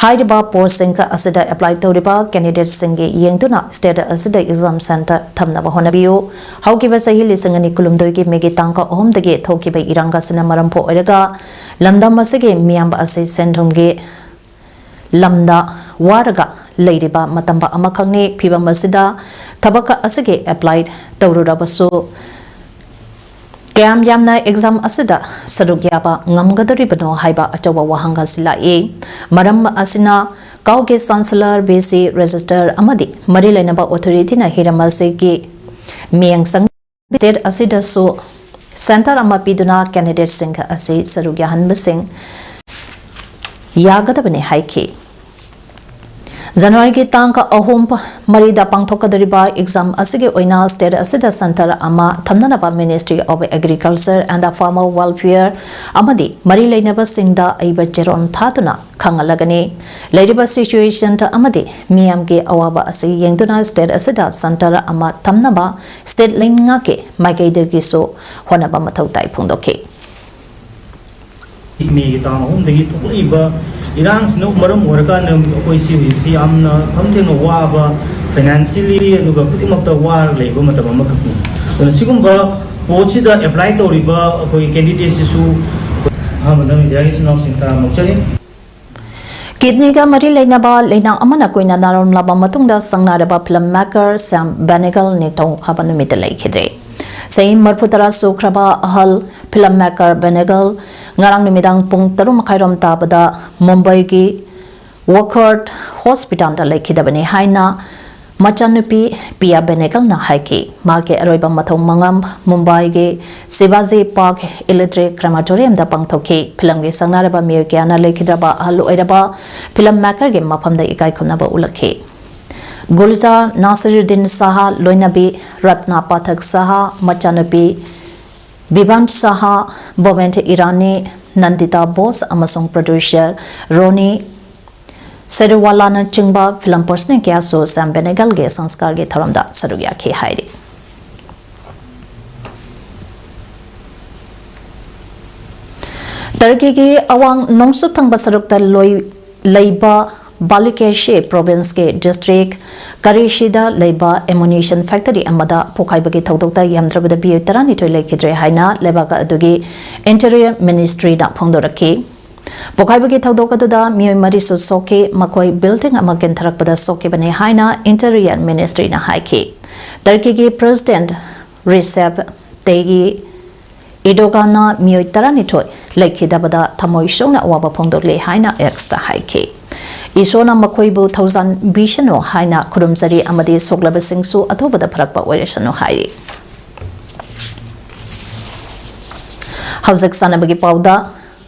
ꯍꯥꯏꯔꯤꯕ ꯄꯣꯁꯁꯤꯡ ꯑꯁꯤꯗ ꯑꯦꯄ꯭ꯂꯥꯏ ꯇꯧꯔꯤꯕ ꯀꯦꯟꯗꯤꯗꯦꯠꯁꯤꯡꯒꯤ ꯌꯦꯡꯗꯨꯅ ꯁ꯭ꯇꯦꯠ ꯑꯁꯤꯗ ꯑꯦꯛꯖꯥꯝ ꯁꯦꯟꯇꯔ ꯊꯝꯅꯕ ꯍꯣꯠꯅꯕꯤꯌꯨ꯫ ꯍꯧꯈꯤꯕ ꯆꯍꯤ ꯂꯤꯁꯤꯡ ꯑꯅꯤ ꯀꯨꯟꯍꯨꯝꯗꯣꯏꯒꯤ ꯃꯦꯒꯤ ꯇꯥꯡ ꯑꯍꯨꯝꯗꯒꯤ ꯊꯣꯛꯈꯤꯕ ꯏꯔꯥꯡ ꯑꯁꯤꯅ ꯃꯔꯝ ꯑꯣꯏꯔꯒ ꯂꯝꯗꯝ ꯑꯁꯤꯒꯤ ꯃꯤꯌꯥꯝꯕ ꯑꯁꯤ ꯁꯦꯟ ꯊꯨꯝꯒꯤ ꯂꯝꯗ ꯋꯥꯔꯒ ꯂꯩꯔꯤꯕ ꯃꯇꯝ ꯑꯃꯈꯛꯅꯤ꯫ ꯐꯤꯕꯝ ꯑꯁꯤꯗ ꯊꯕꯛ ꯑꯁꯤꯒꯤ ꯑꯦꯄ꯭ꯂꯥꯏ ꯇꯧꯔꯨꯔꯕꯁꯨ ꯀꯌꯥꯝ ꯌꯥꯝꯅ ꯑꯦꯛꯖꯥꯝ ꯑꯁꯤꯗ ꯁꯔꯨꯛ ꯌꯥꯕ ꯉꯝꯒꯗꯧꯔꯤꯕꯅꯣ ꯍꯥꯏꯕ ꯑꯆꯧꯕ ꯋꯥꯍꯪ ꯑꯁꯤ ꯂꯥꯛꯏ꯫ ꯃꯔꯝ ꯑꯁꯤꯅ ꯀꯥꯎꯒꯤ ꯆꯥꯟꯁꯦꯂꯔ, ꯚꯤ ꯁꯤ ꯔꯦꯖꯤꯁꯇꯔ ꯑꯃꯗꯤ ꯃꯔꯤ ꯂꯩꯅꯕ ꯑꯣꯊꯣꯔꯤꯇꯤꯅ ꯍꯤꯔꯝ ꯑꯁꯤꯒꯤ ꯃꯤꯠꯌꯦꯡ ꯆꯪ ꯁ꯭ꯇꯦꯠ ꯑꯁꯤꯗꯁꯨ ꯁꯦꯟꯇꯔ ꯑꯃ ꯄꯤꯗꯨꯅ ꯀꯦꯟꯗꯤꯗꯦꯠꯁꯤꯡ ꯑꯁꯤ ꯁꯔꯨꯛ ꯌꯥꯍꯟꯕꯁꯤꯡ ꯌꯥꯒꯗꯕꯅꯤ ꯍꯥꯏꯈꯤ꯫ ꯖꯅꯋꯥꯔꯤꯒꯤ ꯇꯥꯡ ꯑꯍꯨꯝ, ꯃꯔꯤꯗ ꯄꯥꯡꯊꯣꯛꯀꯗꯧꯔꯤꯕ ꯑꯦꯛꯖꯥꯝ ꯑꯁꯤꯒꯤ ꯑꯣꯏꯅ ꯁ꯭ꯇꯦꯠ ꯑꯁꯤꯗ ꯁꯦꯟꯇꯔ ꯑꯃ ꯊꯝꯅꯅꯕ Ministry of Agriculture and Farmer Welfare ꯑꯃꯗꯤ ꯃꯔꯤ ꯂꯩꯅꯕꯁꯤꯡꯗ ꯑꯏꯕ ꯆꯦꯔꯣꯜ ꯊꯥꯗꯨꯅ ꯈꯪꯍꯜꯂꯒꯅꯤ꯫ ꯂꯩꯔꯤꯕ ꯁꯤꯆꯨꯋꯦꯁꯟ ꯑꯃꯗꯤ ꯃꯤꯌꯥꯝꯒꯤ ꯑꯋꯥꯕ ꯑꯁꯤ ꯌꯦꯡꯗꯨꯅ ꯁ꯭ꯇꯦꯠ ꯑꯁꯤꯗ ꯁꯦꯟꯇꯔ ꯑꯃ ꯊꯝꯅꯕ ꯁ꯭ꯇꯦꯠ ꯂꯩꯉꯥꯛꯀꯤ ꯃꯥꯏꯀꯩꯗꯒꯤꯁꯨ ꯍꯣꯠꯅꯕ ꯃꯊꯧ ꯇꯥꯏ ꯐꯣꯡꯗꯣꯛꯈꯤ꯫ ꯃꯦꯒꯤ ꯇꯥꯡ ꯑꯍꯨꯝꯗꯒꯤ ꯊꯣꯛꯂꯛꯏꯕ ꯏꯔꯥꯡꯁꯤꯅ ꯃꯔꯝ ꯑꯣꯏꯔꯀꯥꯟꯗ ꯑꯩꯈꯣꯏꯁꯤ ꯍꯧꯖꯤꯛꯁꯤ ꯌꯥꯝꯅ ꯈꯝ ꯊꯦꯡꯅ ꯋꯥꯕ, ꯐꯥꯏꯅꯥꯟꯁꯤꯌꯦꯜꯂꯤ ꯑꯗꯨꯒ ꯈꯨꯗꯤꯡꯃꯛꯇ ꯋꯥꯔꯒ ꯂꯩꯕ ꯃꯇꯝ ꯑꯃꯈꯛꯅꯤ꯫ ꯑꯗꯨꯅ ꯁꯤꯒꯨꯝꯕ ꯄꯣꯠꯁꯤꯗ ꯑꯦꯄ꯭ꯂꯥꯏ ꯇꯧꯔꯤꯕ ꯑꯩꯈꯣꯏ ꯀꯦꯟꯗꯤꯗꯦꯠꯁꯤꯁꯨ ꯑꯍꯥꯟꯕꯗ ꯃꯤꯗꯤꯌꯥꯒꯤ ꯏꯆꯤꯟ ꯏꯅꯥꯎꯁꯤꯡ ꯇꯔꯥꯝꯅ ꯑꯣꯛꯆꯔꯤ꯫ ꯀꯤꯗꯅꯤꯒ ꯃꯔꯤ ꯂꯩꯅꯕ ꯂꯩꯅꯥ ꯑꯃꯅ ꯀꯨꯏꯅ ꯅꯥꯔꯝꯂꯕ ꯃꯇꯨꯡꯗ ꯁꯪꯅꯔꯕ ꯐꯤꯂꯝ ꯃꯦꯀꯔ ꯁ꯭ꯌꯥꯝ ꯕꯦꯅꯦꯒꯜ ꯅꯤꯡꯊꯧꯀꯥꯕ ꯅꯨꯃꯤꯠꯇ ꯂꯩꯈꯤꯗ꯭ꯔꯦ꯫ ꯆꯍꯤ ꯃꯔꯤꯐꯨ ꯇꯔꯥ ꯁꯨꯈ꯭ꯔꯕ ꯑꯍꯜ ꯐꯤꯂꯝ ꯃꯦꯀꯔ ꯕꯦꯅꯦꯒꯜ ꯉꯔꯥꯡ ꯅꯨꯃꯤꯗꯥꯡ ꯄꯨꯡ ꯇꯔꯨꯛ ꯃꯈꯥꯏꯔꯣꯝ ꯇꯥꯕꯗ ꯃꯨꯝꯕꯥꯏꯒꯤ ꯋꯥꯈꯔ ꯍꯣꯁꯄꯤꯇꯥꯜꯗ ꯂꯩꯈꯤꯗꯕꯅꯤ ꯍꯥꯏꯅ ꯃꯆꯥꯅꯨꯄꯤ ꯄꯤꯌꯥ ꯕꯦꯅꯦꯒꯜꯅ ꯍꯥꯏꯈꯤ꯫ ꯃꯍꯥꯛꯀꯤ ꯑꯔꯣꯏꯕ ꯃꯊꯧ ꯃꯉꯝ ꯃꯨꯝꯕꯥꯏꯒꯤ ꯁꯤꯕꯥꯖꯤ ꯄꯥꯔꯛ ꯏꯂꯦꯛꯇ꯭ꯔꯤꯛ ꯀ꯭ꯔꯦꯃꯥꯇꯣꯔꯤꯌꯝꯗ ꯄꯥꯡꯊꯣꯛꯈꯤ꯫ ꯐꯤꯂꯝꯒꯤ ꯁꯪꯅꯔꯕ ꯃꯤꯑꯣꯏ ꯀꯌꯥꯅ ꯂꯩꯈꯤꯗ꯭ꯔꯕ ꯑꯍꯜ ꯑꯣꯏꯔꯕ ꯐꯤꯂꯝ ꯃꯦꯀꯔꯒꯤ ꯃꯐꯝꯗ ꯏꯀꯥꯏ ꯈꯨꯝꯅꯕ ꯎꯠꯂꯛꯈꯤ꯫ ꯒꯨꯜꯖꯥꯔ ꯅꯥꯁꯤꯔꯨꯗꯤꯟ ꯁꯥꯍꯥ, ꯂꯣꯏꯅꯕꯤ ꯔꯠꯅꯥ ꯄꯥꯊꯛ ꯁꯥꯍꯥ, ꯃꯆꯥꯅꯨꯄꯤ ꯕꯤꯕꯥꯟ ꯁꯥꯍꯥ, ꯕꯣꯃꯦꯟ ꯏꯔꯥꯅꯤ, ꯅꯟꯗꯤꯇꯥ ꯕꯣꯁ ꯑꯃꯁꯨꯡ ꯄ꯭ꯔꯣꯗ꯭ꯌꯨꯁꯔ ꯔꯣꯅꯤ ꯁꯦꯔꯨꯋꯥꯂꯥꯅꯆꯤꯡꯕ ꯐꯤꯂꯝ ꯄꯔꯁꯅꯦꯜ ꯀꯌꯥꯁꯨ ꯁ꯭ꯌꯥꯝ ꯕꯦꯅꯦꯒꯜꯒꯤ ꯁꯪꯁꯀꯥꯔꯒꯤ ꯊꯧꯔꯝꯗ ꯁꯔꯨꯛ ꯌꯥꯈꯤ ꯍꯥꯏꯔꯤ꯫ ꯇꯔꯀꯤꯒꯤ ꯑꯋꯥꯡ ꯅꯣꯡꯆꯨꯞ ꯊꯪꯕ ꯁꯔꯨꯛꯇ ꯂꯣꯏ-, ꯂꯩꯕ ꯕꯥꯂꯤꯀꯦꯁꯤ ꯄ꯭ꯔꯣꯚꯤꯟꯁꯀꯤ ꯗꯤꯁꯇ꯭ꯔꯤꯛ ꯀꯔꯤꯁꯤꯗ ꯂꯩꯕ ꯑꯦꯃꯨꯅꯤꯁꯟ ꯐꯦꯛꯇꯔꯤ ꯑꯃꯗ ꯄꯣꯈꯥꯏꯕꯒꯤ ꯊꯧꯗꯣꯛꯇ ꯌꯥꯝꯗ꯭ꯔꯕꯗ ꯃꯤꯑꯣꯏ ꯇꯔꯥꯅꯤꯊꯣꯏ ꯂꯩꯈꯤꯗ꯭ꯔꯦ ꯍꯥꯏꯅ ꯂꯩꯕꯥꯛ ꯑꯗꯨꯒꯤ ꯏꯟꯇꯤꯔꯤꯌꯔ ꯃꯤꯅꯤꯁꯇ꯭ꯔꯤꯅ ꯐꯣꯡꯗꯣꯔꯛꯈꯤ꯫ ꯄꯣꯈꯥꯏꯕꯒꯤ ꯊꯧꯗꯣꯛ ꯑꯗꯨꯗ ꯃꯤꯑꯣꯏ ꯃꯔꯤꯁꯨ ꯁꯣꯛꯈꯤ, ꯃꯈꯣꯏ ꯕꯤꯜꯗꯤꯡ ꯑꯃ ꯀꯦꯟꯊꯔꯛꯄꯗ ꯁꯣꯛꯈꯤꯕꯅꯤ ꯍꯥꯏꯅ ꯏꯟꯇꯤꯔꯤꯌꯔ ꯃꯤꯅꯤꯁꯇ꯭ꯔꯤꯅ ꯍꯥꯏꯈꯤ꯫ ꯇꯔꯀꯤꯒꯤ ꯄ꯭ꯔꯦꯁꯤꯗꯦꯟꯠ ꯔꯤꯁꯦꯞ ꯇꯦꯒꯤ ꯏꯗꯣꯒꯥꯟꯅ ꯃꯤꯑꯣꯏ ꯇꯔꯥꯅꯤꯊꯣꯏ ꯂꯩꯈꯤꯗꯕꯗ ꯊꯃꯣꯏ ꯁꯣꯛꯅ ꯑꯋꯥꯕ ꯐꯣꯡꯗꯣꯛꯂꯦ ꯍꯥꯏꯅ ꯑꯦꯛꯁꯇ ꯍꯥꯏꯈꯤ꯫ "ꯏꯁꯣꯔꯅ ꯃꯈꯣꯏꯕꯨ ꯊꯧꯖꯥꯟꯕꯤꯁꯅꯨ" ꯍꯥꯏꯅ ꯈꯨꯔꯨꯝꯖꯔꯤ ꯑꯃꯗꯤ ꯁꯣꯛꯂꯕꯁꯤꯡꯁꯨ ꯑꯊꯨꯕꯗ ꯐꯔꯛꯄ ꯑꯣꯏꯔꯁꯅꯨ ꯍꯥꯏꯔꯤ꯫ ꯍꯧꯖꯤꯛ ꯁꯥꯟꯅꯕꯒꯤ ꯄꯥꯎꯗ,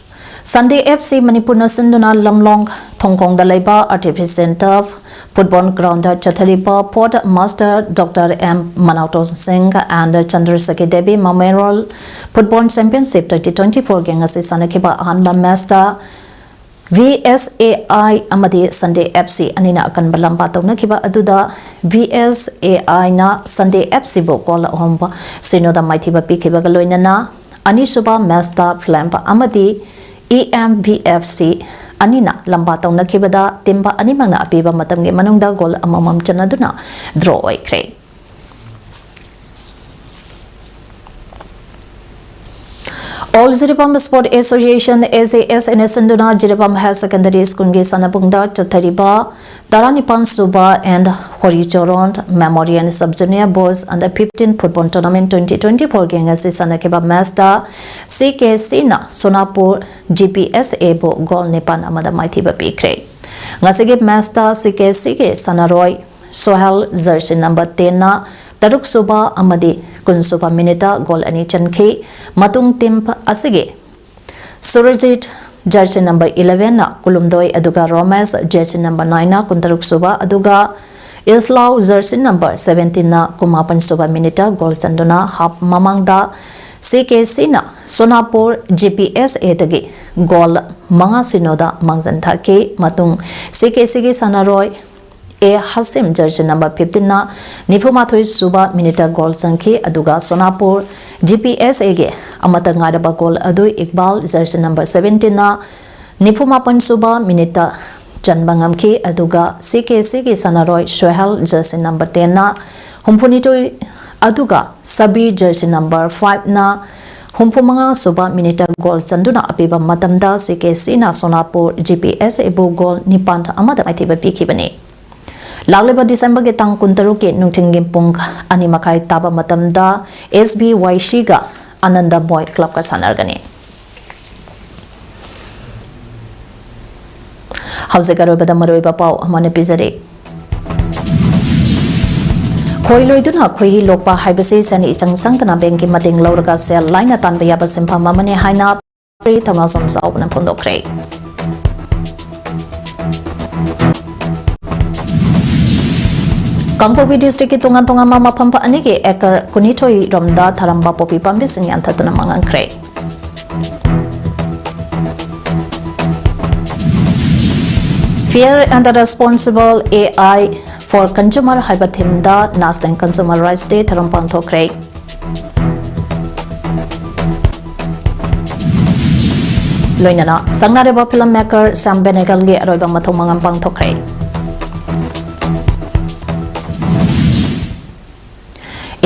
ꯁꯟꯗꯦ ꯑꯦꯐ ꯁꯤ ꯃꯅꯤꯄꯨꯔꯅ ꯁꯤꯟꯗꯨꯅ ꯂꯝꯂꯣꯡ ꯊꯣꯡꯈꯣꯡꯗ ꯂꯩꯕ ꯑꯥꯔꯇꯤꯐꯤꯁꯤꯌꯦꯜ ꯇꯔꯐ ꯐꯨꯠꯕꯣꯜ ꯒ꯭ꯔꯥꯎꯟꯗ ꯆꯠꯊꯔꯤꯕ ꯄꯣꯠ master doctor M Manaoton Singh and Chandrasekhi Devi memorial football championship twenty twenty ꯐꯣꯔꯒꯤ ꯉꯁꯤ ꯁꯥꯟꯅꯈꯤꯕ ꯑꯍꯥꯟꯕ ꯃꯦꯆꯇ ꯚꯤ ꯑꯦꯁ ꯑꯦ ꯑꯥꯏ ꯑꯃꯗꯤ ꯁꯟꯗꯦ ꯑꯦꯐ ꯁꯤ ꯑꯅꯤꯅ ꯑꯀꯟꯕ ꯂꯝꯕꯥ ꯇꯧꯅꯈꯤꯕ ꯑꯗꯨꯗ ꯚꯤ ꯑꯦꯁ ꯑꯦ ꯑꯥꯏꯅ ꯁꯟꯗꯦ ꯑꯦꯐ ꯁꯤꯕꯨ ꯒꯣꯜ ꯑꯍꯨꯝ ꯁꯤꯅꯣꯗ ꯃꯥꯏꯊꯤꯕ ꯄꯤꯈꯤꯕꯒ ꯂꯣꯏꯅꯅ ꯑꯅꯤꯁꯨꯕ ꯃꯦꯆꯇ ꯐ꯭ꯂꯦꯝ ꯑꯃꯗꯤ E M V F C ꯑꯅꯤꯅ ꯂꯝꯕꯥ ꯇꯧꯅꯈꯤꯕꯗ ꯇꯤꯝ ꯑꯅꯤꯃꯛꯅ ꯑꯄꯤꯕ ꯃꯇꯝꯒꯤ ꯃꯅꯨꯡꯗ ꯒꯣꯜ ꯑꯃꯃꯝ ꯆꯟꯅꯗꯨꯅ ꯗ꯭ꯔꯣ ꯑꯣꯏꯈ꯭ꯔꯦ꯫ All Jiribam Sport Association, A J S, ꯅ ꯁꯤꯟꯗꯨꯅ ꯖꯤꯔꯤꯕꯥꯝ Higher Secondary School ꯒꯤ ꯁꯥꯟꯅꯕꯨꯡꯗ ꯆꯠꯊꯔꯤꯕ ꯇꯔꯥꯅꯤꯄꯥꯟ ꯁꯨꯕ and ꯍꯣꯔꯤꯆꯣꯔꯣꯟ Memorial Sub Junior Boys Under fifteen Football Tournament twenty twenty-four ꯒꯤ ꯉꯁꯤ ꯁꯥꯟꯅꯈꯤꯕ ꯃꯦꯆꯇ C K C ꯅ ꯁꯣꯅꯥꯄꯨꯔ G P S A ꯕꯨ ꯒꯣꯜ ꯅꯤꯄꯥꯟ ꯑꯃꯗ ꯃꯥꯏꯊꯤꯕ ꯄꯤꯈ꯭ꯔꯦ꯫ ꯉꯁꯤꯒꯤ ꯃꯦꯆꯇ C K C ꯒꯤ ꯁꯥꯟꯅꯔꯣꯏ ꯁꯣꯍꯦꯜ, ꯖꯔꯁꯤ ꯅꯝꯕꯔ ꯇꯦꯟꯅ ꯇꯔꯨꯛ ꯁꯨꯕ ꯑꯃꯗꯤ ꯀꯨꯟ ꯁꯨꯕ ꯃꯤꯅꯤꯠꯇ ꯒꯣꯜ ꯑꯅꯤ ꯆꯟꯈꯤ꯫ ꯃꯇꯨꯡ ꯇꯤꯝ ꯑꯁꯤꯒꯤ ꯁꯨꯔꯖꯤꯠ, ꯖꯔꯁꯤ ꯅꯝꯕꯔ ꯏꯂꯦꯚꯦꯟꯅ ꯀꯨꯟꯍꯨꯝꯗꯣꯏ, ꯑꯗꯨꯒ ꯔꯣꯃꯦꯁ, ꯖꯔꯁꯤ ꯅꯝꯕꯔ ꯅꯥꯏꯟꯅ ꯀꯨꯟꯇꯔꯨꯛ ꯁꯨꯕ, ꯑꯗꯨꯒ ꯏꯁꯂꯥꯎ ꯖꯔꯁꯤ ꯅꯝꯕꯔ ꯁꯚꯦꯟꯇꯤꯟꯅ ꯀꯨꯟꯃꯥꯄꯟ ꯁꯨꯕ ꯃꯤꯅꯤꯠꯇ ꯒꯣꯜ ꯆꯟꯗꯨꯅ ꯍꯥꯞ ꯃꯃꯥꯡꯗ ꯁꯤ ꯀꯦ ꯁꯤꯅ ꯁꯣꯅꯥꯄꯨꯔ ꯖꯤ ꯄꯤ ꯑꯦꯁ ꯑꯦꯗꯒꯤ ꯒꯣꯜ ꯃꯉꯥ ꯁꯤꯅꯣꯗ ꯃꯥꯡꯖꯟ ꯊꯥꯈꯤ꯫ ꯃꯇꯨꯡ ꯁꯤ ꯀꯦ ꯁꯤꯒꯤ ꯁꯥꯟꯅꯔꯣꯏ ꯑꯦ ꯍꯥꯁꯤꯝ ꯖꯔꯁꯤ ꯅꯝꯕꯔ ꯐꯤꯐꯇꯤꯟꯅ ꯅꯤꯐꯨꯃꯥꯊꯣꯏ ꯁꯨꯕ ꯃꯤꯅꯤꯠꯇ ꯒꯣꯜ ꯆꯟꯈꯤ꯫ ꯑꯗꯨꯒ ꯁꯣꯅꯥꯄꯨꯔ ꯖꯤ ꯄꯤ ꯑꯦꯁ ꯑꯦꯒꯤ ꯑꯃꯠꯇ ꯉꯥꯏꯔꯕ ꯒꯣꯜ ꯑꯗꯨ ꯏꯛꯕꯥꯜ ꯖꯔꯁꯤ ꯅꯝꯕꯔ ꯁꯚꯦꯟꯇꯤꯟꯅ ꯅꯤꯐꯨꯃꯥꯄꯟ ꯁꯨꯕ ꯃꯤꯅꯤꯠꯇ ꯆꯟꯕ ꯉꯝꯈꯤ꯫ ꯑꯗꯨꯒ ꯁꯤ ꯀꯦ ꯁꯤꯒꯤ ꯁꯥꯟꯅꯔꯣꯏ ꯁꯣꯍꯦꯜ ꯖꯔꯁꯤ ꯅꯝꯕꯔ ꯇꯦꯟꯅ ꯍꯨꯝꯐꯨꯅꯤꯊꯣꯏ, ꯑꯗꯨꯒ ꯁꯕꯤ ꯖꯔꯁꯤ ꯅꯝꯕꯔ ꯐꯥꯏꯚꯅ ꯍꯨꯝꯐꯨꯃꯉꯥ ꯁꯨꯕ ꯃꯤꯅꯤꯠꯇ ꯒꯣꯜ ꯆꯟꯗꯨꯅ ꯑꯄꯤꯕ ꯃꯇꯝꯗ ꯁꯤ ꯀꯦ ꯁꯤꯅ ꯁꯣꯅꯥꯄꯨꯔ ꯖꯤ ꯄꯤ ꯑꯦꯁ ꯑꯦꯕꯨ ꯒꯣꯜ ꯅꯤꯄꯥꯟ ꯑꯃꯗ ꯃꯥꯏꯊꯤꯕ ꯄꯤꯈꯤꯕꯅꯤ꯫ ꯂꯥꯛꯂꯤꯕ ꯗꯤꯁꯦꯝꯕꯔꯒꯤ ꯇꯥꯡ ꯀꯨꯟꯇꯔꯨꯛꯀꯤ ꯅꯨꯡꯊꯤꯜꯒꯤ ꯄꯨꯡ ꯑꯅꯤ ꯃꯈꯥꯏ ꯇꯥꯕ ꯃꯇꯝꯗ ꯑꯦꯁ ꯕꯤ ꯋꯥꯏ ꯁꯤꯒ ꯑꯅꯟꯗ ꯃꯣꯏ ꯀ꯭ꯂꯕꯀ ꯁꯥꯟꯅꯔꯒꯅꯤ꯫ ꯍꯧꯖꯤꯛ ꯑꯔꯣꯏꯕꯗ ꯃꯔꯨꯑꯣꯏꯕ ꯄꯥꯎ ꯑꯃꯅ ꯄꯤꯖꯔꯤ꯫ ꯈꯣꯏ ꯂꯣꯏꯗꯨꯅ ꯈꯣꯏꯍꯤ ꯂꯣꯛꯄ ꯍꯥꯏꯕꯁꯤ ꯁꯦꯟ ꯏꯆꯪ ꯆꯪꯗꯅ ꯕꯦꯡꯀꯤ ꯃꯇꯦꯡ ꯂꯧꯔꯒ ꯁꯦꯜ ꯂꯥꯏꯅ ꯇꯥꯟꯕ ꯌꯥꯕ ꯁꯤꯟꯐꯝ ꯑꯃꯅꯤ ꯍꯥꯏꯅ ꯊꯧꯅꯥꯖꯝ ꯆꯥꯎꯕꯅ ꯐꯣꯡꯗꯣꯛꯈ꯭ꯔꯦ꯫ ꯀꯥꯡꯄꯣꯛꯄꯤ ꯗꯤꯁꯇ꯭ꯔꯤꯛꯀꯤ ꯇꯣꯉꯥꯟ ꯇꯣꯉꯥꯟꯕ ꯃꯐꯝ ꯑꯅꯤꯒꯤ ꯑꯦꯀꯔ ꯀꯨꯟꯅꯤꯊꯣꯏ ꯔꯣꯝꯗ ꯊꯥꯔꯝꯕ ꯄꯣꯄꯤ ꯄꯥꯝꯕꯤꯁꯤꯡ ꯌꯥꯟꯊꯠꯇꯨꯅ ꯃꯥꯡꯍꯟꯈ꯭ꯔꯦ꯫ Fair and Responsible A I for Consumer ꯍꯥꯏꯕ ꯊꯤꯝꯗ National Consumer Rights Day ꯊꯧꯔꯝ ꯄꯥꯡꯊꯣꯛꯈ꯭ꯔꯦ꯫ ꯂꯣꯏꯅꯅ ꯁꯛꯅꯥꯏꯔꯕ ꯐꯤꯂꯝ ꯃꯦꯀꯔ ꯁ꯭ꯌꯥꯝ ꯕꯦꯅꯦꯒꯜꯒꯤ ꯑꯔꯣꯏꯕ ꯃꯊꯧ ꯃꯉꯝ ꯄꯥꯡꯊꯣꯛꯈ꯭ꯔꯦ꯫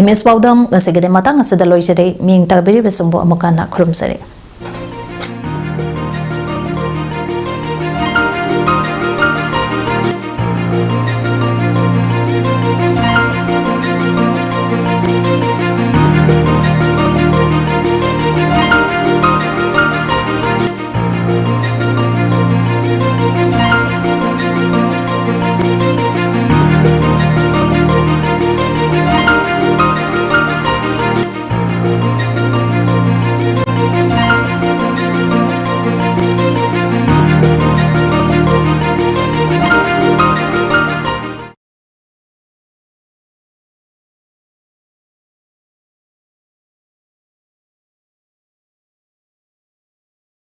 ꯏꯃꯦꯖ ꯄꯥꯎꯗꯝ ꯉꯁꯤꯒꯤꯗꯤ ꯃꯇꯥꯡ ꯑꯁꯤꯗ ꯂꯣꯏꯖꯔꯦ꯫ ꯃꯤꯡ ꯇꯥꯕꯤꯔꯤꯕꯁꯤꯡꯕꯨ ꯑꯃꯨꯛ ꯍꯟꯅ ꯈꯨꯔꯨꯝꯖꯔꯤ꯫